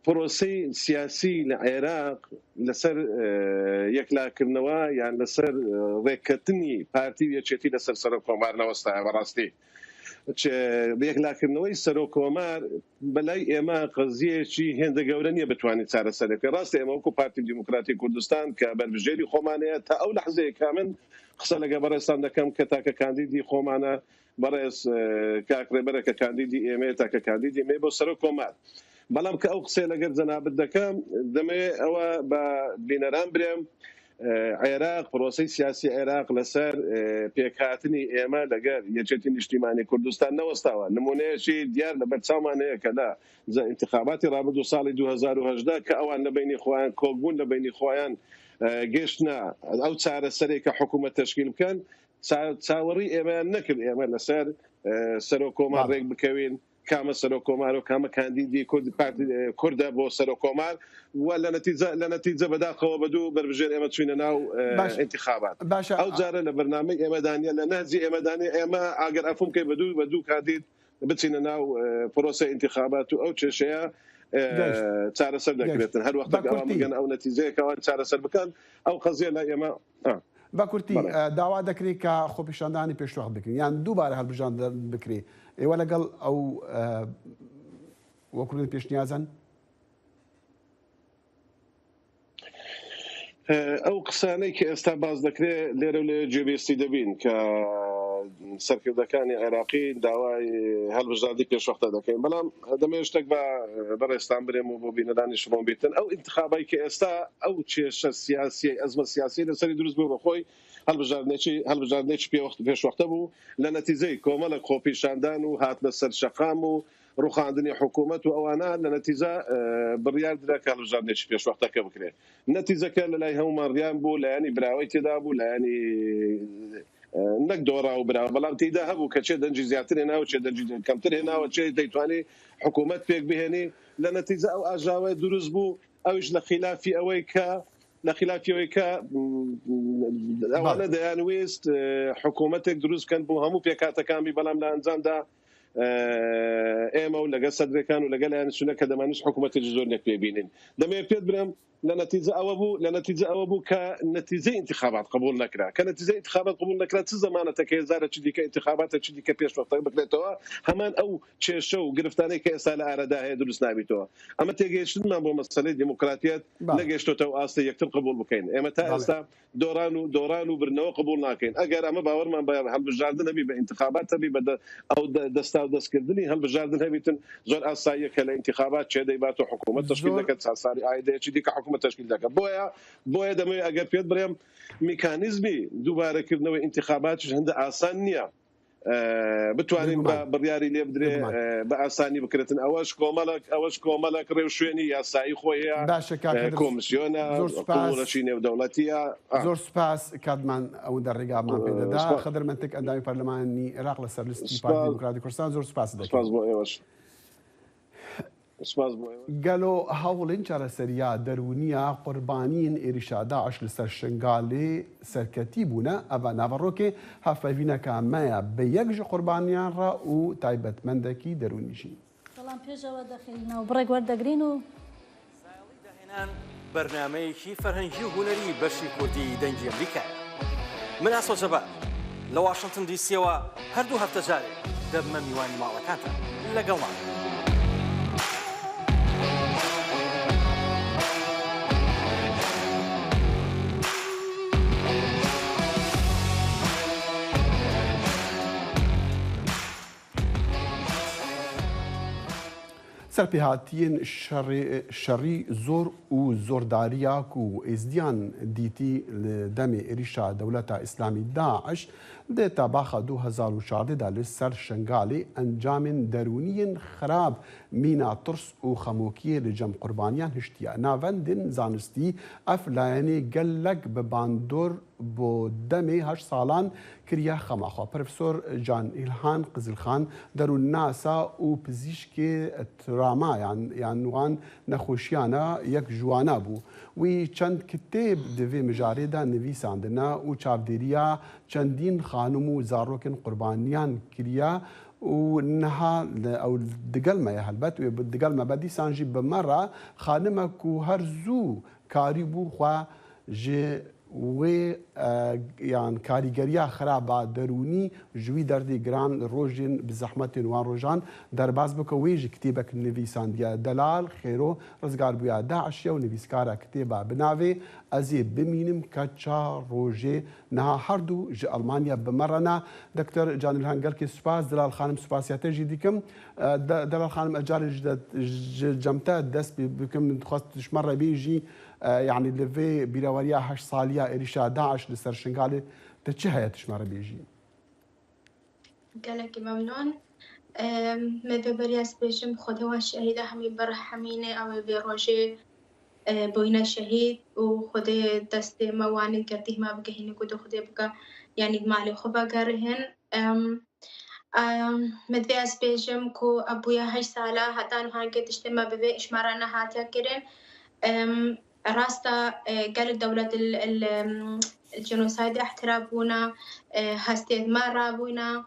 پرۆسەی سیاسی لە عێراق لەسەر یەکلاکردنەوە یان لەسەر ڕێککەتنی پارتی و یەکێتی لەسەر سەرۆک کۆمار نەوەستایە بەڕاستی یەکلاکردنەوەی سەرۆک کۆمار بەلای ئێمە قەزیەیەکی هێندە گەورە نییە بتوانین چارەسەری بکەین. ڕاستە ئێمە وەکو پارتی دیموکراتی کوردستان کە بەربژێری خۆمان هەیە تا ئەو لەحزەیە کە من قسە لەگە بەڕێزتان دەکەم کە تاکە کاندیدی خۆمانە بەڕێز کاک ڕێبەرە کە کاندیدی ئێمەیە تاکە کاندیدی ئێمەیە بۆ سەرۆک کۆمار. بەڵام کە ئەو قسەیە لەگەر جەنابت دەکەم دەمەوێت ئەوە بە بینەران برێم عێراق، پرۆسەی سیاسی عێراق لەسەر پێکهاتنی ئێمە لەگەر یەکێتی نیشتیمانی کوردستان نەوەستاوە. نمونەیەکی دیار لەبەر چاومان هەیە کە لە ئینتخاباتی ڕابردوو ساڵی 2018 کە ئەوان لە بەینی خۆیان کۆک بوون، لە بەینی خۆیان گەشتنە ئەو چارەسەرەی کە حکوومەت تەشکیل بکەن، چاوەڕی ئێمەیان نەکرد ئێمە لەسەر سەرۆک کۆمار ڕێک بکەوین. کامە سەرۆک کۆمار و کامە کاندیدی کورد پارتی کوردە بۆ سەرۆک کۆمار و لە نەتیجە لە نەتیجە بەداخەوە بە دوو بەربژێر ئێمە چوینە ناو باش ئینتخابات باشە ئەو جارە لە بەرنامەی ئێمەدا نیە لە نەهجی ئێمەدا نیە ئێمە ئاگەر ئەفوم کەی بە دوو بە دوو کاندید بچینە ناو پرۆسەی ئینتخابات و ئەو کێشەیە گەشت چارەسەر گەشت دەکرێتن هەر بە وەختێک ئەوان کورتی بگەن ئەو نەتیجەیە کە ئەوان چارەسەر بکەن ئەو قەزیە لای ئێمە بە کورتی بەڵێ. داوا دەکرێ کە خۆپیشاندانی پێشوەخت بکرێن یان دووبارە هەڵبژاردن بکرێ ئێوە لەگەڵ ئەو وەکو بڵێن پێشنیازەن؟ ئەو قسانەی کە ئێستا باس دەکرێت لێرە و لەوێ گوێبیستی دەبین کە سەرکردەکانی عێراقی داوای هەڵبژاردنی پێشوەختە دەکەین بەڵام دەمەوێت شتێک بە بەڕێزتان برێم و بۆ بینەرانیش ڕوون بیتن ئەو ئینتخابای کە ئێستا ئەو کێشە سیاسیەی ئەزمە سیاسی لەسەری دروست بوو بەخۆی هەڵبژاردنێکی هەڵبژاردنێکی پێوەخت پێشوەختە بوو لە نەتیجەی کۆمەڵێک خۆپیشاندان و هاتنە سەر شەقام و ڕوخاندنی حکوومەت و ئەوانە لە نەتیجە بڕیار درا کە هەڵبژاردنێکی پێشوەختەکە بکرێت نەتیجەکە لە لای هەموومان ڕیان بوو لایەنی براوەی تێدا بوو لایەنی نەک دۆڕا و براوە بەڵام تێیدا هەبوو کە چێ دەنگی زیاتر هێناوە چێ دەنگی کەمتر هێناوە چێ دەیتوانی حکوومەت پێک بهێنی لە نەتیجە ئەو ئاژاوەیە دروست بوو ئەویش لە خیلافی ئەوەی کە لە خلافی ئەوەی کە ئەوانە دەیانویست حکوومەتێک دروست بکەن بۆ هەموو پێکهاتەکان بی بەڵام لە ئەنجامدا ئێمە و لەگەڵ سەدرەکان و لەگەڵ لایەنی سونە کە دەمانویست حکوومەتێکی زۆر نەک پێبینین دەمەوێت پێت برێم لە نەتیجە ئەوە بوو لە نەتیجە ئەوە بوو کە نەتیجەی ئینتخابات قبول نەکرا کە نەتیجەی ئینتخابات قبول نەکرا چ زەمانەتەکە هێزارێکی دیکە ئینتخاباتێکی دیکە پێش وەختە بکرێتەوە هەمان ئەو کێشە و گرفتانەی کە ئێستا لە ئارادا هەیە دروست نابیتەوە ئەمە تێگەیشتنمان بۆ مەسەلەی دیموکراتیەت نەگەیشتۆتە ئەو ئاستەی یەکتر قبوڵ بکەین ئێمە تا ئێستا دۆڕان و دۆڕان و بردنەوە قبوڵ ناکەین ئەگەر ئەمە باوەڕمان بە هەڵبژاردن هەبی بە ئینتخابات هەبی بە ئەو دەستا و دەستکردنی هەڵبژاردن هەبیتن زۆر ئاساییە کە لە ئینتخابات چێ دەیبات و حکوومەت تەشکیل دەکات چا ساڵی ئایندەیەکی دیکە حکوومەت تەشکیل دەکات بۆیە بۆیە دەمەوێت ئەگەر پێت بڵێم میکانیزمی دووبارەکردنەوەی ئینتخاباتیش هەندە ئاسان نییە بتوانین بە بڕیاری لێ بدرێ بە ئاسانی بکرێتن ئەوەش کۆمەڵک ئەوەش کۆمەڵک ڕێوشوێنی یاسایی خۆی هەیە باشە کاک خدر کۆمسیۆنە زۆر سوپاس قبوڵەکی نێودەوڵەتیە زۆر سوپاس کاتمان ئەوەندە ڕێگامان پێ دەدا سوپاس خدر مەنتک ئەندامی پەرلەمانی عێراق لەسەر لیستی پارتی سوپاس دیموکراتی کوردستان زۆر سوپاست دەکەین. سوپاس بۆ ئێوەش. سپاس بۆ ئێوە. گەلۆ هەوڵên çareseriya derûniya qurbaniyên êrîşa DAIŞ li ser Şingalê serketî bûne, ev e naverokê hevpeyvîneke me ye bi yek ji qurbaniyan re û taybetmendekî derûnî jî. بەڵام پێش ئەوە دەخەینەوە بڕێک وەردەگرین و. زایەڵی داهێنان بەرنامەیەکی فەرهەنگی و هونەری بەشی کوردی دەنگی ئەمریکایە. من ئاسۆ جەبار لە واشنتن دی سیەوە هەر دوو هەفتە جارێک دەبمە میوانی ماڵەکانتان. لەگەڵمان بن. Serpêhatiyên şerî zor û zordariya ku Êzdiyan dîtî li demê êrîşa Dewleta Îslamî DAIŞ di tebaxa 2014 de li ser Şengalê encamên derûniyên xirab mîna tirs û xemokiyê li cem qurbaniyan hiştiye. Navendên zanistî ev layenê gelek bi bandor bo demê heşt salan kiriye xema xwe. Profesor Can Îlhan Qizilxan derûnnasa û pizîşkê travma yan wan nexweşiyana yek ji wana bû. Wî çend kitêb di vê mijarê de nivîsandine û çavdêriya çendîn xanim û zarokên qurbaniyan kiriye û niha ew digel me ye helbet wê digel me be dîsan jî bi me re xanimek ku her zû karîbû xwe ji wê yan karîgeriya xirab a derûnî ji wî derdê giran li rojên bi zehmetên wan rojan derbas bike wê jî kitêbek nivîsandiye. Delal Xêro rizgarbûya DAIŞ'ê û nivîskara kitêba bi navê Ez ê bimînim keça rojê niha her du ji Elmanya bi me re ne. Doktor Canîlhan gelkê spas, Delal xanim spasiya te jî dikim. Delal xanim ez carê ji cem te dest pê bikim min dixwest tu ji me re bêjî Yanî li vê bîreweriya heşt saliya êrîşa DAIŞ li ser Şingalê te çi heye tu ji me re bêjî? Gelekî memnûn. Me vê beriya ez bêjim Xwedê wan şehîda hemî birehemîne ew ê vê rojê bûyîne şehîd û Xwedê destê me wanê girtî me bigihîne ku dê Xwedê bike yanî malê xwe vegerihin. Me divê ez bêjim ku ev bûye heşt sal e heta niha hingê tiştê me bi vê îşma re nehatiye kirin. Rast e gelek dewlet li jenosaydê îhtiraf bûne, hestên me rabûne.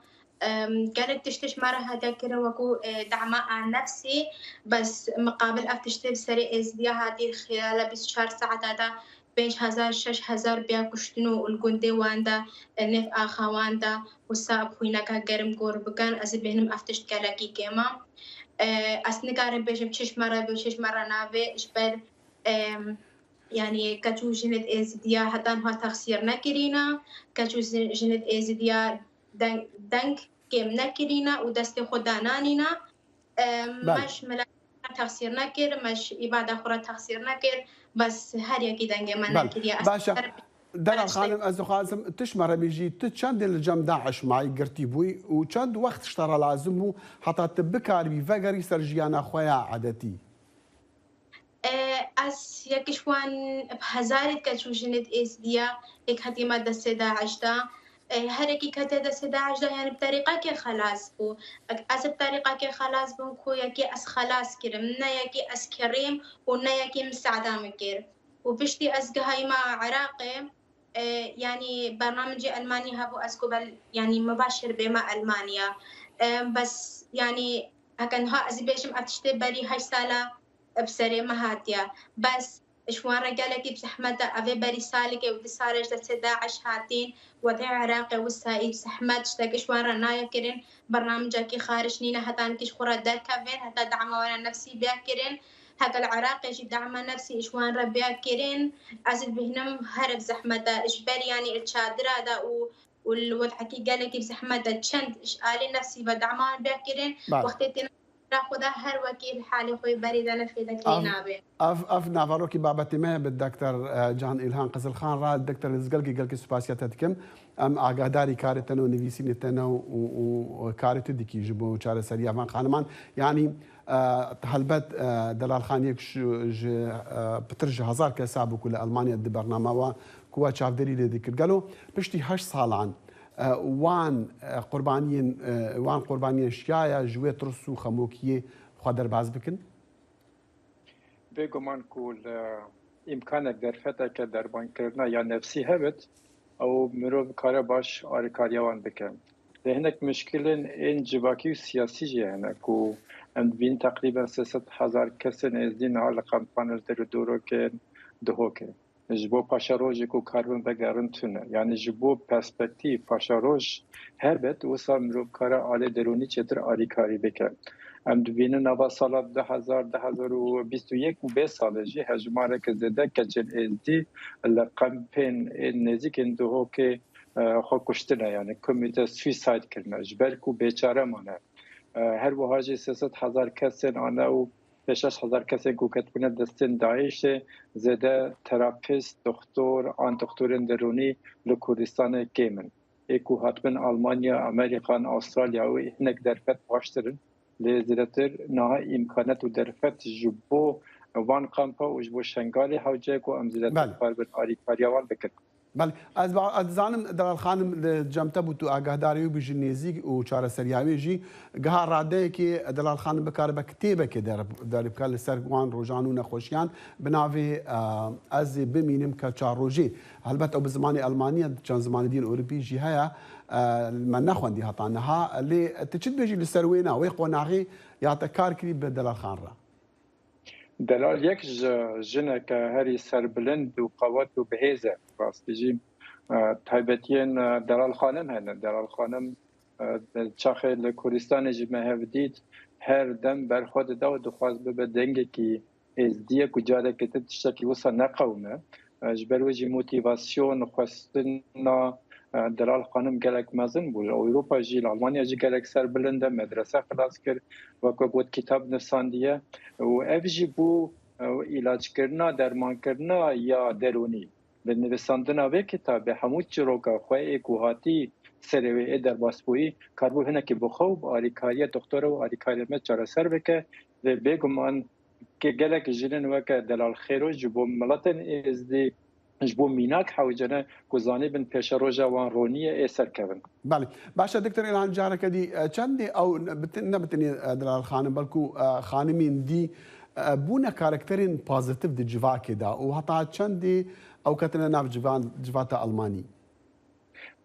Gelek tişt ji me re hatiye kirin wekû dema a nefsî bes miqabil ev tiştê bi serê êzidiya hatî xîlala 24 saeta de 5000 6000 bêya kuştin û li gundê wan de nêv axa wan de wisa bi xwîneke germ gor bikin ez ê bêhnim ev tişt gelekî kêm e. Ez nikarim bêjim çi ji me re bê û çi ji me re nabê ji ber Yanî keç û jinên Êzidiya heta niha texsîr nekirîne, keç û jinên Êzidiya deng deng kêm nekirîne û destê xwe dananîne. Me ji miletê xwe re texsîr nekir, me ji îbada xwe re texsîr nekir, bes her yekî dengê me nekiriye. Ez Baş e. Delal xanim ez dixwazim tu ji me re bêjî tu çendên li cem DAIŞ mayî girtî bûyî û çend wext ji te re lazim bû heta tu bikaribî vegerî ser jiyana xwe ya edetî? Ez yek ji wan bi hezarê keç û jinê di Êzidiya yek hetê me destê DAIŞ da. Herekî kete destê DAIŞ da yanî bi terîqekê xelas bû. Ez bi terîqekê xelas bûm ku yekê ez xelas kirim ne yekê ez kirîm û ne yekê misaada min kir. Û piştî ez gihayîma Iraqê yanî bernamecê Elmanî hebû ez ku bel yanî mibaşir bême Elmanya. Bes yanî Heke niha ez ê bêjim ev tiştê berî heşt sala bi serê me hatiye. Bes ji wan re gelekî bi zehmet e. Ev ê berî salekê û du salê ji destê DAIŞ hatîn wezîrê Iraqê wisa î bi zehmet tiştekî ji wan re nayê kirin. Bernamecekî xaric nîne heta nikî ji xwe re derkevin heta dema wan a nefsî bê kirin. Heke li Iraqê jî dema nefsî ji wan re bê kirin ez ê dibînim here bi zehmet e. Ji ber yanî li çadira de û û li wezekî gelekî bi zehmet e çend ji alî nefsî ve dema bê kirin wextê têne ra xwe de her wekî li halê xwe yê berê de ne fêdekê nabe. Ev ev naverokî babetê me ye bi Doktor Can Îlhan Qizilxan re. Doktor ez gelkî gelkî spasiya te dikim. Em agahdarî karê te ne û nivîsînê te ne û û karê tu dikî ji bo çareseriya van xaniman. Yanî Helbet Delal Xan yek ji pitir ji hezar kesa bû ku li Elmanya di bernama we ku we çavdêrî lê dikir. Gelo piştî heşt salan wan qurbaniyên wan qurbaniyên şiyaya ji wê tirs û xemokiyê xwe derbas bikin? Bêguman ku li îmkanek derfeteke derbankirina ya nefsî hebit ew mirov kare baş alîkariya wan bike. Lê hinek muşkilên ên civakî û siyasî jî hene ku em dibînin teqrîben 300 hezar kesên êzdî niha li kampan li der û dorokên Duhokê. Ji bo paşerojê ku karibin vegerin tune. Yanî ji bo perspektîf paşeroj hebet wisa mirov kare alê derûnî çêtir alîkarî bike. Em dibînin nava sala 2000, 2021 û vê salê jî hejmareke zêde keçên êzdî li kampên ên nêzîkên Duhokê xwe kuştine yanî komîte suicide kirine ji ber ku bêçare mane. Her wiha jî 300 hezar kesên ane û 6000 kesên ku ketibûne destên DAIŞ'ê zêde terapîst, doxtor an doxtorên derûnî li Kurdistanê kêm in. Ê ku hatibin Almanya, Amerîkan, Awistralya û hinek derfet baştir in. Lê zêdetir niha îmkanet û derfet ji bo van kampa û ji bo Şengalê hewce ye ku em zêdetir karibin alîkariya wan bikin. Belê. Ez ez dizanim Delal Xanim li cem te bû tu agahdarê wî bû ji nêzîk û çareseriya wê jî giha radeyekê Delal Xanim bikaribe kitêbekê deribike li ser wan rojan û nexweşiyan bi navê Ez ê bimînim keça rojê. Helbet ew bi zimanê Elmanî ye çend zimanê din Ewropî jî heye me nexwendî heta niha lê tu çi dibêjî li ser wê na wê qonaxê ya te kar kirî bi Delal Xan re? Delal yek ji jineke herî serbilind û qewet û bihêz e. Rastî jî taybetiyên Delal Xanim hene. Delal Xanim çaxê li Kurdistanê jî me hev dît her dem ber xwe dida û dixwast bibe dengekî êzdiye ku carekê din tiştekî wisa neqewime. Ji ber wê jî motîvasyon xwestina Delal Xanim gelek mezin bû. Li Ewropa jî li Almanya jî gelek serbilind e, medrese xilas kir, wek we got kîtab nivîsandiye û ev jî bû îlackirina dermankirina ya derûnî. Bi nivîsandina vê kitabê hemû çîroka xwe yê ku hatî serê wê ê derbasbûyî karibû hinekî bi xwe û bi alîkariya doxtora û alîkariya me çareser bike. Lê bêguman gelek jinên weke Delal Xêro ji bo miletên Êzdî. Ji bo mînak hewce ne ku zanîbin pêşeroja wan ronî ye ê serkevin. Belê. Başe Diktor Îlhan careke dî çendê ew ne bi tenê Delal Xanim belku xanimên dî bûne karakterên pozitif di civakê de û heta çendê ew ketine nav civata Elmanî?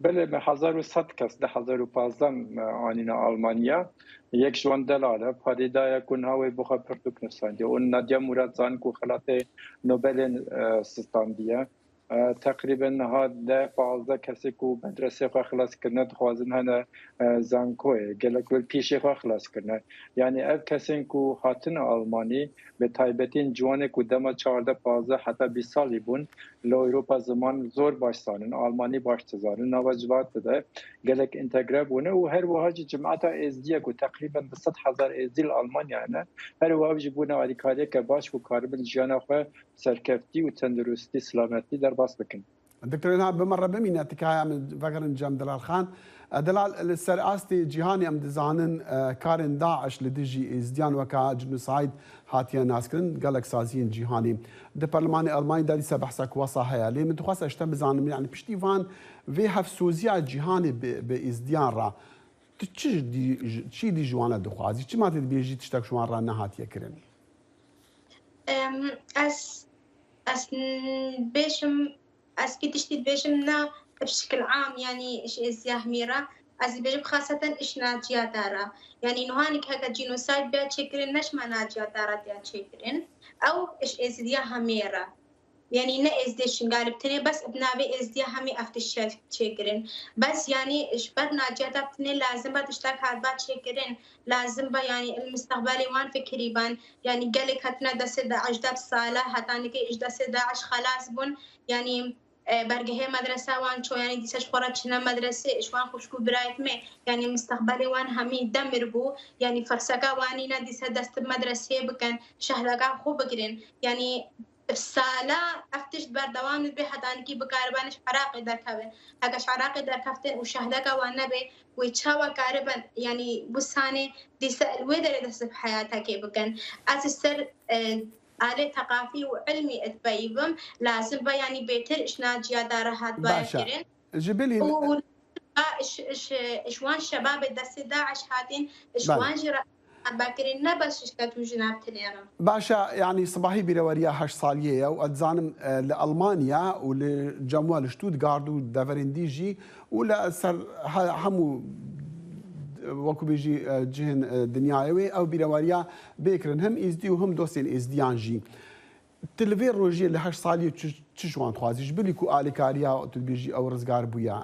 Belê me 1100 kes di 2015 anîne Almanya. Yek ji wan Delal e, Padîda ye ku niha wê bi xwe pirtûk nivîsandiye û Nadia Murad zan ku xelatê Nobelê sistandiye. Teqrîben niha deh 15 kesê ku medreseyê xwe xilas kirine dixwazin hene zankoyê. Gelek wê pîşê xwe xilas kirine. Yanî ev kesên ku hatine Almanî Bi taybetî ciwanê ku dema 14, 15 heta 20 salî bûn li Ewropa ziman zor baş zanin, Almanî baş dizanin, nava civatê de gelek întegre bûne û her wiha jî cemaeta Êzdî ye ku teqrîben 200 hezar Êzdî li Almanya hene, her wiha ew jî bûne alîkariyeke baş ku karibin jiyana xwe serkeftî û tenduristî, silametî derbas bikin. Doktor Îlhan bi me re bimîne tikaya em vegerin cem Delal Xan. Delal li ser astê cîhanê em dizanin karên DAIŞ li dijî Êzidiyan weke cinosayd hatiye naskirin gelek saziyên cîhanê. Di perlemanê Elmanyê de dîsa behsa ku wesa heye. Lê min dixwest ez ji te bizanim yanî piştî van vê hevsoziya cîhanê bi Êzidiyan re tu çi çî dî ji wan re dixwazî? Çima tu dibêjî tiştek ji wan re nehatiye kirin? Ez Ez bêjim ez vî tiştî dibêjim na bi şikil am yanî ji êziya hemî re ez dibêjim xaseten ji naciya te re yanî nuhanik heke cînosayd bê çêkirin ne ji me naciya te re tê çêkirin ew ji êzidiya hemî re yanî ne êzidê şingalê bi tenê bes bi navê êzidiya hemî ev tişt çêkirin bes yanî ji ber naciya te bi tenê lazim be tiştek hatba çêkirin Lazim be yanî li misteqbelê wan fikirî ban. Yanî gelek hatine destê DAIŞ de bi sale heta nikê ji destê DAIŞ xelas bûn. Yanî bergehê medrese wan ço yanî dîsa ji xwe re çine medresê ji wan xwişk û birayê me yanî misteqbelê wan hemî demir bû. Yanî firseka wan nîne dîsa dest bi medreseyê bikin şehdeka xwe bigirin. Yanî bi sale ev tişt berdewam dibe heta nikî bikariban ji Iraqê derkevin. Heke ji Iraqê derkeftin û şehdeka wan nebe wê çawa karibin yanî wisanê dîsa li wê derê dest bi heyatekê bikin. Ez li ser alê teqafî û ilmî dipeyivim lazim be yanî bêtir ji naciya da re hatibaya Başe. kirin Ji bilî û ji wan şebabê destê DAIŞ hatîn ji Belê. wan jî re Bekirin ne bes ji ket û ji nav tenê re. Başe yanî sibahî bîreweriya heşt saliyê ye û ez dizanim li Elmanya û li cem we li Stuttgart û deverên dî jî û li ser hemû wekû bêjî cihên dinyayê wê ew bîreweriya bê kirin him êzdî û him dostên êzdiyan jî. Tu li vê rojê li heşt saliyê çi ji wan dixwazî? Ji bilî ku alîkariya tu dibêjî ew rizgar bûye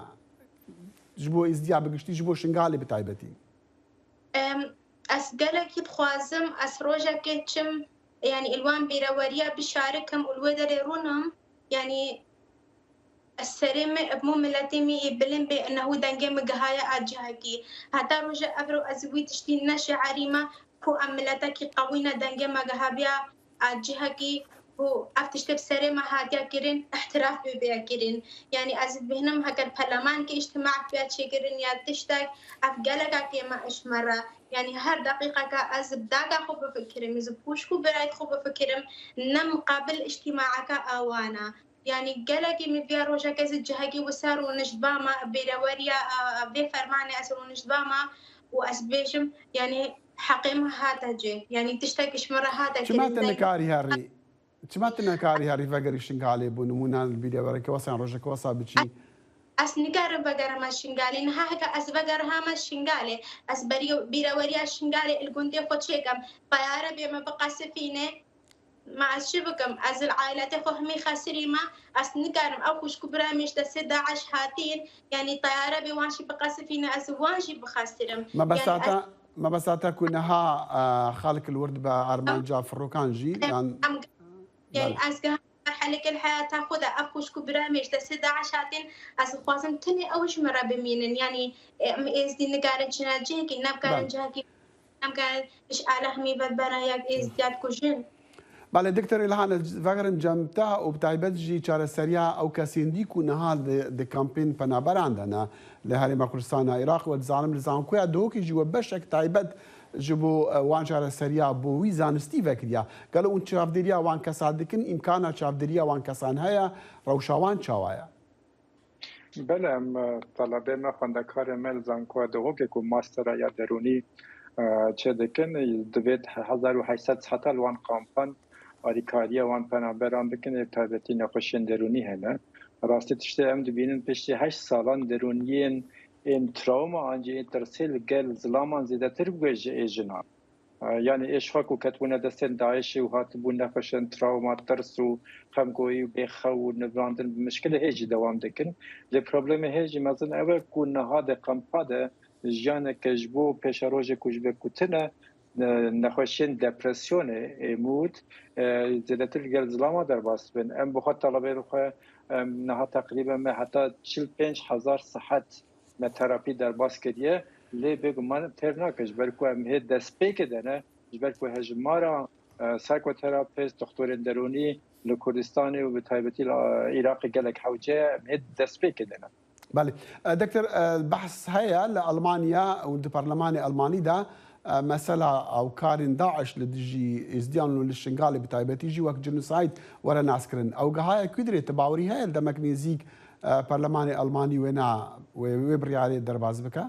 ji bo êzdiya bi giştî ji bo Şingalê bi taybetî. Ez gelekî dixwazim ez rojekê çim yanî li wan bîreweriya bişarikim û li wê derê rûnim yanî ez serê min bi mû miletê min yê bilind bê inehû dengê min gihaye a cihekî. Heta roja evro ez wî tiştî neşi'erî me ku em miletekî qewî ne dengê me gihabiya A cihekî ku ev tiştê bi serê me hatiye kirin îhtiraf bê bê kirin. Yanî ez dibînim heger perlemankê îctimaek bê çêkirin ya tiştek ev geleka kêma ji me re. Yanî her deqîqeke ez bi daka xwe bifikirim, ez bi xwişk û birayê xwe bifikirim ne miqabil îctimaeke awan e. Yanî gelekî min viya rojeke ez cihekî wisa rûniştbama bêreweriya vê fermanê ez rûniştbama û ez bêjim yanî Heqê min hate cih. Yanî tiştek ji min re hate Çima kirin tu deng. nikarî herî? Çima tu nekarî herî vegerî Şingalê bû nimûne li bîrê wereke wesa yan rojeke wesa biçî? Ez nikarim vegerime Şingalê. Niha heke ez vegerihame Şingalê, ez berî bîreweriya Şingalê li gundê xwe çêkim. Teyare bê min biqesifîne. Ma ez çi bikim? Ez li aîletê xwe hemî xesirî me, ez nikarim ew xwişk û birayê min ji destê DAIŞ hatîn, yanî teyare bê wan jî biqesifîne ez wan jî bixesirim. Mebesta Yanî ez te mebesta te ku niha xelk li wir dibe armanca firokan jî yan Em yanî Belê. ez giham merheleke li heyata xwe de ev xwişk û birayê min ji destê DAIŞ hatîn, ez dixwazim tenê ew ji min re bimînin. Yanî em êzdî nikarin çine cihekî, ne bikarin Belê. cihekî Em gel ji alehmî ve bera yek êzdiyat kujin. Belê Diktor Îlhan ez vegerim cem te û bi taybet jî çareseriya ew kesên dî ku niha di kampên penaberan de ne li Herêma Kurdistana Iraqê we dizanim li Zankoya Duhokê jî we beşek taybet ji bo wan çareseriya bo wî zanistî vekiriya. Gelo hûn çavdêriya wan kesan dikin, îmkana çavdêriya wan kesan heye, rewşa wan çawa ye? Bele em telebê me xwendekarên me li Zankoya Duhokê ku mastera ya derûnî çêdikin divêt 1800 heta li wan kampan alîkariya wan penaberan bikin ê taybetî nexweşiyên derûnî hene. Rastî tiştê em dibînin piştî heşt salan derûniyên ên trawma an jî ên tirsê li gel zilaman zêdetir bûye ji ê jinan. Yanî ê ji xwe ku ketibûne destên DAIŞ'ê û hatibûn nexweşên trawma, tirs û xemgoyî û bêxew û nivrandin bi mişkilê hê jî dewam dikin. Lê problemê hê jî mezin ew e ku niha di kampa de jiyaneke ji bo pêşerojê ku ji ber ku tune nexweşiyên depresyonê, mood, zêdetir li gel zilama derbas dibin. Em bi xwe telebeyên xwe niha teqrîben me heta 45 hezar sihet Me terapî derbas kiriye lê bêguman têr nake ji ber ku em hê destpêkê de ne, ji ber ku hejmara psychoterapist, doxtorên derûnî li Kurdistanê û bi taybetî li Iraqê gelek hewce ye, em hê destpêkê de ne. Belê. Doktor behs heye li Elmanya û di parlemanê Elmanî de mesela ewkarên DAIŞ li dijî Êzdiyan û li Şingalê bi taybetî jî wek cinosayd were naskirin. Ew gihaye kû dirê? Ti bawerî heye li demek nêzîk Parlemanê Elmanî wê na wê wê biryarê derbas bike?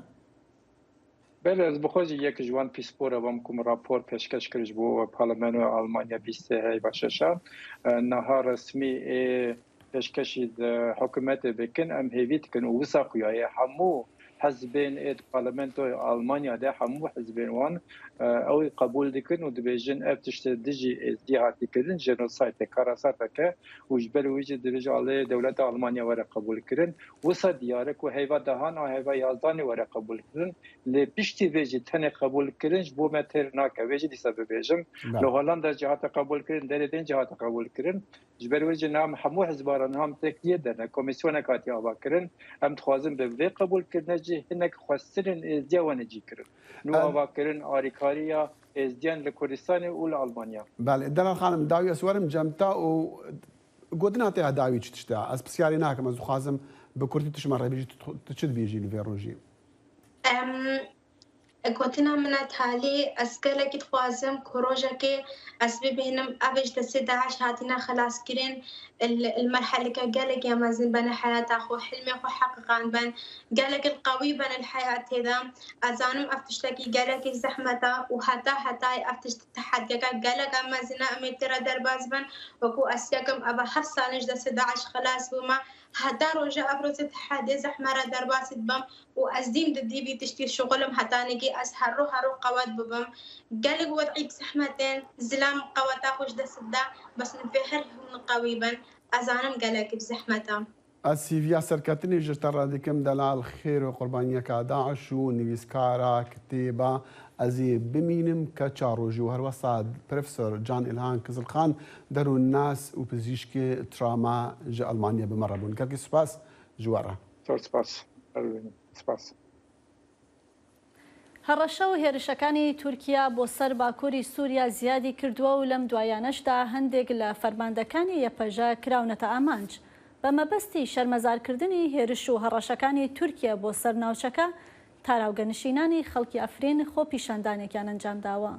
Belê ez bi xwe jî yek ji wan pîspora bam ku min rapor pêşkeş kir ji bo Parlamenoya Almanya bîstê heyva şeşa. Niha resmî ê pêşkeşî di hikûmetê bikin em hêvî dikin û wisa xuya ye hemû hizbên ê di parlamentoya Almanya de hemû hizbên wan ew qebûl dikin û dibêjin ev tiştê dijî êzdî hatî kirin jenosayd e, karasatek e û ji ber wî jî dibêje alê dewleta Almanya were qebûlkirin. Wisa diyar e ku heyva dehan a heyva yazdanê were qebûlkirin lê piştî vê jî tenê qebûlkirin ji bo me têr nake. Vê jî dîsa bibêjim li Hollanda jî hate qebûlkirin, derê din jî hate qebûlkirin. Ji ber wê jî niha em hemû hizbaran niha em têkiliyê de ne, komîsyonek hatiye avakirin. Em dixwazin bi vê qebûlkirine jî hinek xwestinên Êzdiya wene cî kirin. Nû avakirin alîkariya Êzdiyan li Kurdistanê û li Almanya. Belê Delal xanim dawî ez werim cem te û gotina te ya dawî çi tişt e? Ez pisyarê nakim ez dixwazim bi kurtî tu ji me re bêjî tu çi dibêjî li vê rojê? Gotina min a talî ez gelekî dixwazim ku rojekê ez bibînim ev ji destê DAIŞ hatine xelaskirin li merheleke gelekî mezin bene heyata xwe hilmê xwe heqiqan ben gelekî qewî ben li heyatê de ez zanim ev tiştekî gelekî zehmet e û heta hetayê ev tişt tehediyeke geleke mezin e em ê tê re derbas bin wekû ez yekim ev heft sal in ji destê DAIŞ xelas bûme heta roja ev rojê tehediyê zehme re derbasî dibim û ez dîm di dî vî tiştî şixulim heta nigî ez her ro her ro qewet bibim. Gelek wed'î bi zehmet in, zilam qeweta xwe ji dest dide, bes nivê her hûn qewî bin. Ez zanim gelekî bi zehmet e. Ez hîviya serketinê ji te re dikim Delal Xêro qurbaniyeka DAIŞ û nivîskara kitêba Ez ê bimînim keça rojê û herwesa Profesor Can Îlhan Kizilxan derûnnas û pizîşkê travma ji Elmanya bi me re bûn. Gelkî spas ji we re. Zor spas. Spas. هەڕەشە و هێرشەکانی تورکیا بۆ سەر باکووری سووریا زیادی کردووە و لەم دوایانەشدا هەندێک لە فەرماندەکانی یەپەژە کراونەتە ئامانج. بە مەبەستی شەرمەزارکردنی هێرش و هەڕەشەکانی تورکیە بۆ سەر ناوچەکە، تاراوگەنشینانی خەڵکی عەفرین خۆپیشاندانێکیان ئەنجامداوە.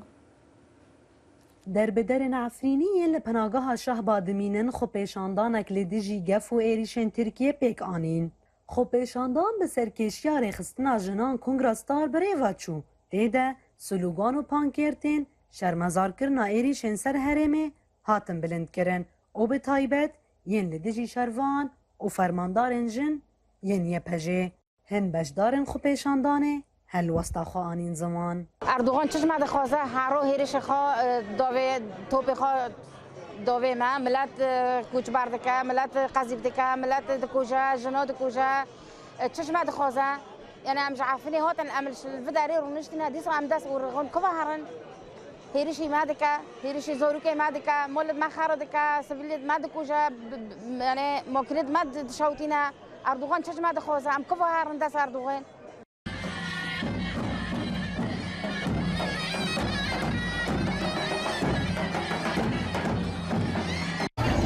Derbederên Efrînî yên li Penageha Şehba dimînin xwepêşandanek li dijî gef û êrîşên Tirkiyê pêk anîn. Xwepêşandan bi serkêşiya rêxistina jinan Kongra Star bi rê ve çû. Tê de slogan û pankêrtên şermezarkirina êrîşên ser herêmê hatin bilindkirin û bi taybet yên li dijî şervan û fermandarên jin yên YPJ'ê. Hin beşdarên xwepêşandanê helwesta xwe anîn ziman. Erdogan çi ji me dixwaze? Her roj hêrişê xwe davê, topê xwe davê me. Milet koçber dike, milet qezîf dike, milet dikuje, jina dikuje. Çi ji me dixwaze? Yani em ji Efrînê hatin, em li vi derê rûniştine, dîsa em dest û rixin ku ve herin. Hêrişî me dike, hêrişî zarokê me dike, malê me xera dike, sivîlê me dikuje, yani makinê me dişewitîne. Erdogan çi ji me dixwaze? Em ku ve herin dest Erdogan?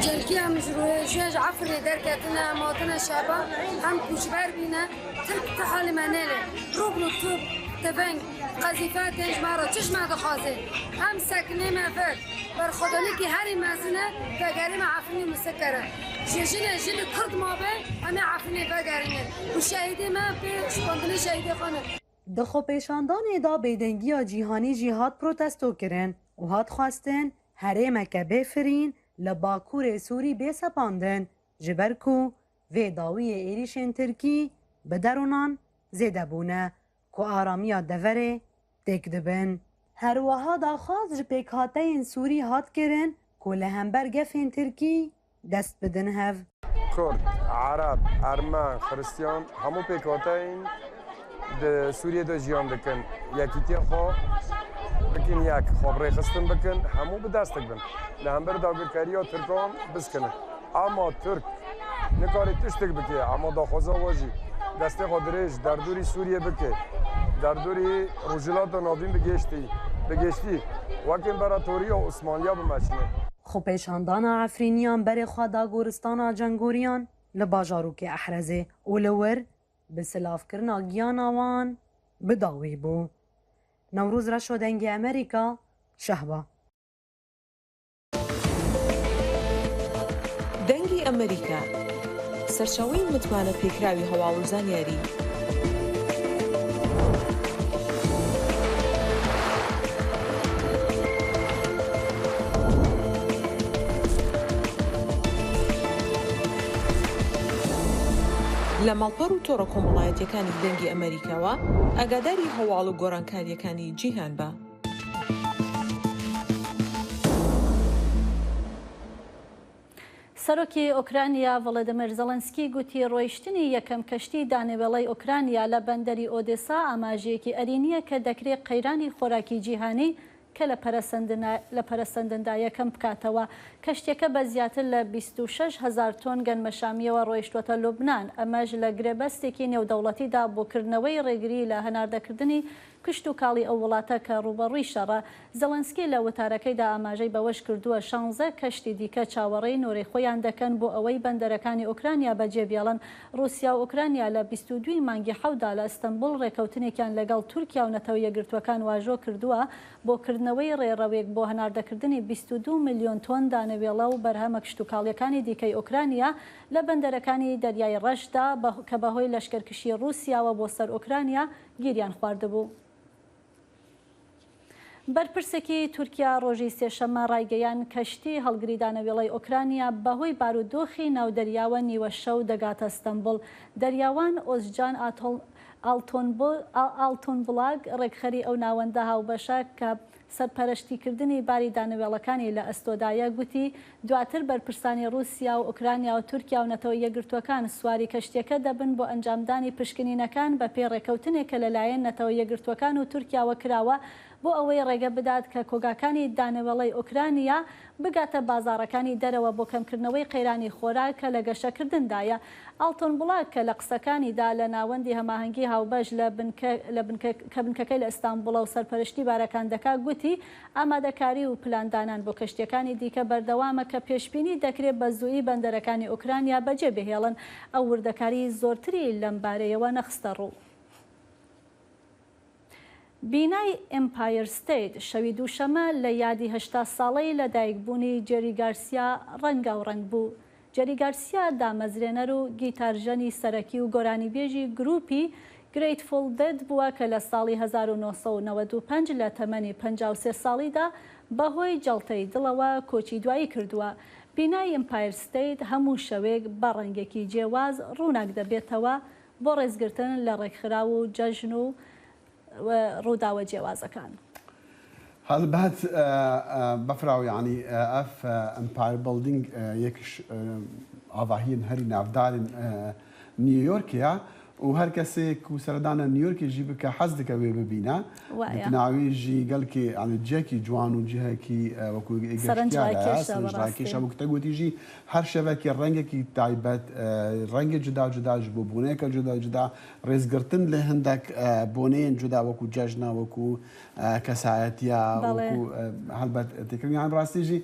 Celkî em ji Rojê ji Efrînê derketine em hatine Şeba em koçber bîne Tirk ti halê me nêlê rû bi rû tu. تفنگ قەزیفە tên ji me re çi ji me dixwazê em sekinê me vir berxwedanekî herî mezin e vegerê me Efrînê misikere ji jinê jin Kurd mabe em ê Efrînê vegerînin û şehîdê me pê şikandinê şehîdê xwe ne. Di xwepêşandanê de bêdengiya cîhanî jî hat protestokirin û hat xwestin herêmeke bê firîn li bakurê Sûrî bê sepandin ji ber ku vê dawiyê êrîşên Tirkî bi deronan zêde bûne ku aramiya deverê têk dibin. Her wiha daxwaz ji pêkhateyên Sûrî hat kirin ku li hember gefên Tirkî dest bidin hev. Kurd, Ereb, Ermen, Xiristiyan hemû pêkhateyên di Sûriyê de jiyan dikin. Yekîtiya xwe bikin yek, xwe bi rêxistin bikin, hemû bi destek bin. Li hember dagirkeriya Tirkan biskinin. Ema Tirk nikarî tiştek bike, ema daxwaza we jî destê xwe dirêj derdorî Sûriyê bike, derdorî Rojhilata Navîn bi giştî, bi giştî wek Împeratoriya Osmaniya bimeşîne. Xwepêşandana Efrîniyan berê xwe da goristana Cengoriyan li bajarokê Ehrezê û li wir bi silavkirina giyana wan bi dawî bû. Newroz Reşo Dengê Amerîka, Şehba. دەنگی ئەمەریکا، سەرچاوەی متمانە پێکراوی هەواڵ و زانیاری. لە ماڵپەڕ و تۆڕە کۆمەڵایەتیەکانی دەنگی ئەمەریکاوە ئاگاداری هەواڵ و گۆڕانکاریەکانی جیهان بە. سەرۆکی ئۆکرانیا ڤڵادیمێر زێڵێنسکی گوتی ڕۆیشتنی یەکەم کەشتی دانەوێڵەی ئۆکرانیا لە بەندەری ئۆدێسا ئاماژەیەکی ئەرێنییە کە دەکرێت قەیرانی خۆراکی جیهانی کە لە پەرەسەندندایە کەم بکاتەوە. کەشتییەکە بە زیاتر لە 26 هەزار تۆن گەنمەشامییەوە ڕۆیشتووەتە لوبنان، ئەمەش لە گرێبەستێکی نێودەوڵەتیدا بۆ کردنەوەی ڕێگری لە هەناردەکردنی کشتوکاڵی ئەو وڵاتە کە ڕووبەڕووی شەڕە. زێڵێنسکی لە وتارەکەیدا ئاماژەی بەوەشکردووە، شانزە کەشتی دیکە چاوەڕێی نۆرەی خۆیان دەکەن بۆ ئەوەی بەندەرەکانی ئۆکرانیا بەجێبێڵن. ڕووسیا و ئۆکرانیا لە 22 ی مانگی حەوتدا لە ئەستەنبوڵ ڕێکەوتنێکیان لەگەڵ تورکیا و نەتەوە یەکگرتووەکان واژۆ کردووە بۆ کردنەوەی ڕێڕەوێک بۆ هەناردەکردنی 22 ملیۆن تۆن دانەوێڵە و بەرهەمە کشتوکاڵییەکانی دیکەی ئۆکرانیا لە بەندەرەکانی دەریای ڕەشدا کە بەهۆی لەشکرکشی ڕووسیاوە بۆ سەر ئۆکرانیا گیریان خواردبوو. بەرپرسێکی تورکیا ڕۆژی سێشەممە ڕایگەیاند، کەشتی هەڵگری دانەوێڵەی ئۆکرانیا بەهۆی بارودۆخی ناو دەریاوە نیوە شەو دەگاتە ستەنبوڵ. دەریاوان ئۆزجان ئاڵتونبڵاگ ڕێکخەری ئەو ناوەندە هاوبەشە کە سەرپەرشتیکردنی باری دانەوێڵەکانی لە ئەستۆدایە، گوتی، دواتر بەرپرسانی ڕووسیا و ئۆکرانیا و تورکیا و نەتەوە یەکگرتووەکان سواری کەشتییەکە دەبن بۆ ئەنجامدانی پشکنینەکان بەپێی ڕێکەوتنێک کە لەلایەن نەتەوە یەکگرتووەکان و تورکیاوە کراوە بۆ ئەوەی ڕێگە بدات کە کۆگاکانی دانەوێڵەی ئۆکرانیا بگاتە بازاڕەکانی دەرەوە بۆ کەمکردنەوەی قەیرانی خۆراک کە لە گەشەکردندایە. ئاڵتۆن بڵاک کە لە قسەکانیدا لە ناوەندی هەماهەنگی هاوبەش لە بنکە لە بنکە کە بنکەکەی لە ئیستانبوڵە و سەرپەرشتی بارەکان دەکات گوتی ئامادەکاری و پلاندانان بۆ کەشتییەکانی دیکە بەردەوامە کە پێشبینی دەکرێت بە زوویی بەندەرەکانی ئۆکرانیا بەجێ بهێڵن. ئەو وردەکاری زۆرتری لەم بارەیەوە نەخستەڕوو. بینای ئێمپایر ستەیت شەوی دووشەمە لە یادی 80 ساڵەی لەدایکبوونی جێری گارسیا ڕەنگاوڕەنگ بوو. جێری گارسیا دامەزرێنەر و گیتارژەنی سەرەکی و گۆرانیبێژی گرووپی گرەیتفوڵ دێد بووە کە لە ساڵی 1995 لە تەمەنی 53 ساڵیدا بەهۆی جەڵتەی دڵەوە کۆچی دوایی کردووە. بینای ئێمپایر ستەیت هەموو شەوێک بە ڕەنگێکی جێواز ڕووناک دەبێتەوە بۆ ڕێزگرتن لە ڕێکخراو و جەژن و ڕووداوە جیاوازەکان. هەڵبەت بەفراو یانی ئەف ئەمپایر بڵدینگ یەکش ئاڤاهیەن هەری ناڤدارن نیویۆرکێە و هەر کەسێک و سەردانە نیویۆرکێ ژی بکە حەز دکە وێ ببینە دتناوی ژی گەلکێ یانی جێکی جوان و جهەکی وەکو گەشتیارە سەرنجڕاکێشە وەکو تە گوتی ژی هەر شەڤەکی ڕەنگێکی تایبەت ڕەنگێ جودا جودا ژ بۆ بۆنەیەکە جودا جودا ڕێزگرتن لە هەندێک بۆنەیەن جودا وەکو جەژنە وەکو کەسایەتیە وەکو هەڵبەت تێکردنیان ڕاستیژی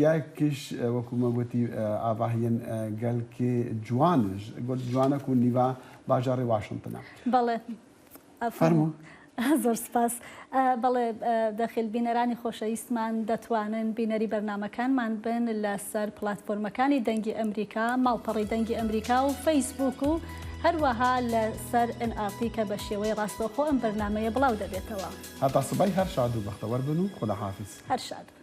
یەکیش وەکو مە گوتی ئاڤاهیەن گەلکێ جوانش گوت جوانەک و نیڤا باژاڕی واشنتنە. بەڵێ. فەرموو. زۆر سپاس. بەڵێ دەخیل بینەرانی خۆشەویستمان دەتوانن بینەری بەرنامەکانمان بن لە سەر پلاتفۆرمەکانی دەنگی ئەمریکا، ماڵپەڕی دەنگی ئەمریکا و فەیسبووک و هەروەها لە سەر ئێن ئاڕ تی کە بە شێوەی ڕاستەوخۆ ئەم بەرنامەیە بڵاو دەبێتەوە. هەتا سبەی هەر شاد و بەختەوەر بن و خوداحافیز. هەر شاد بن.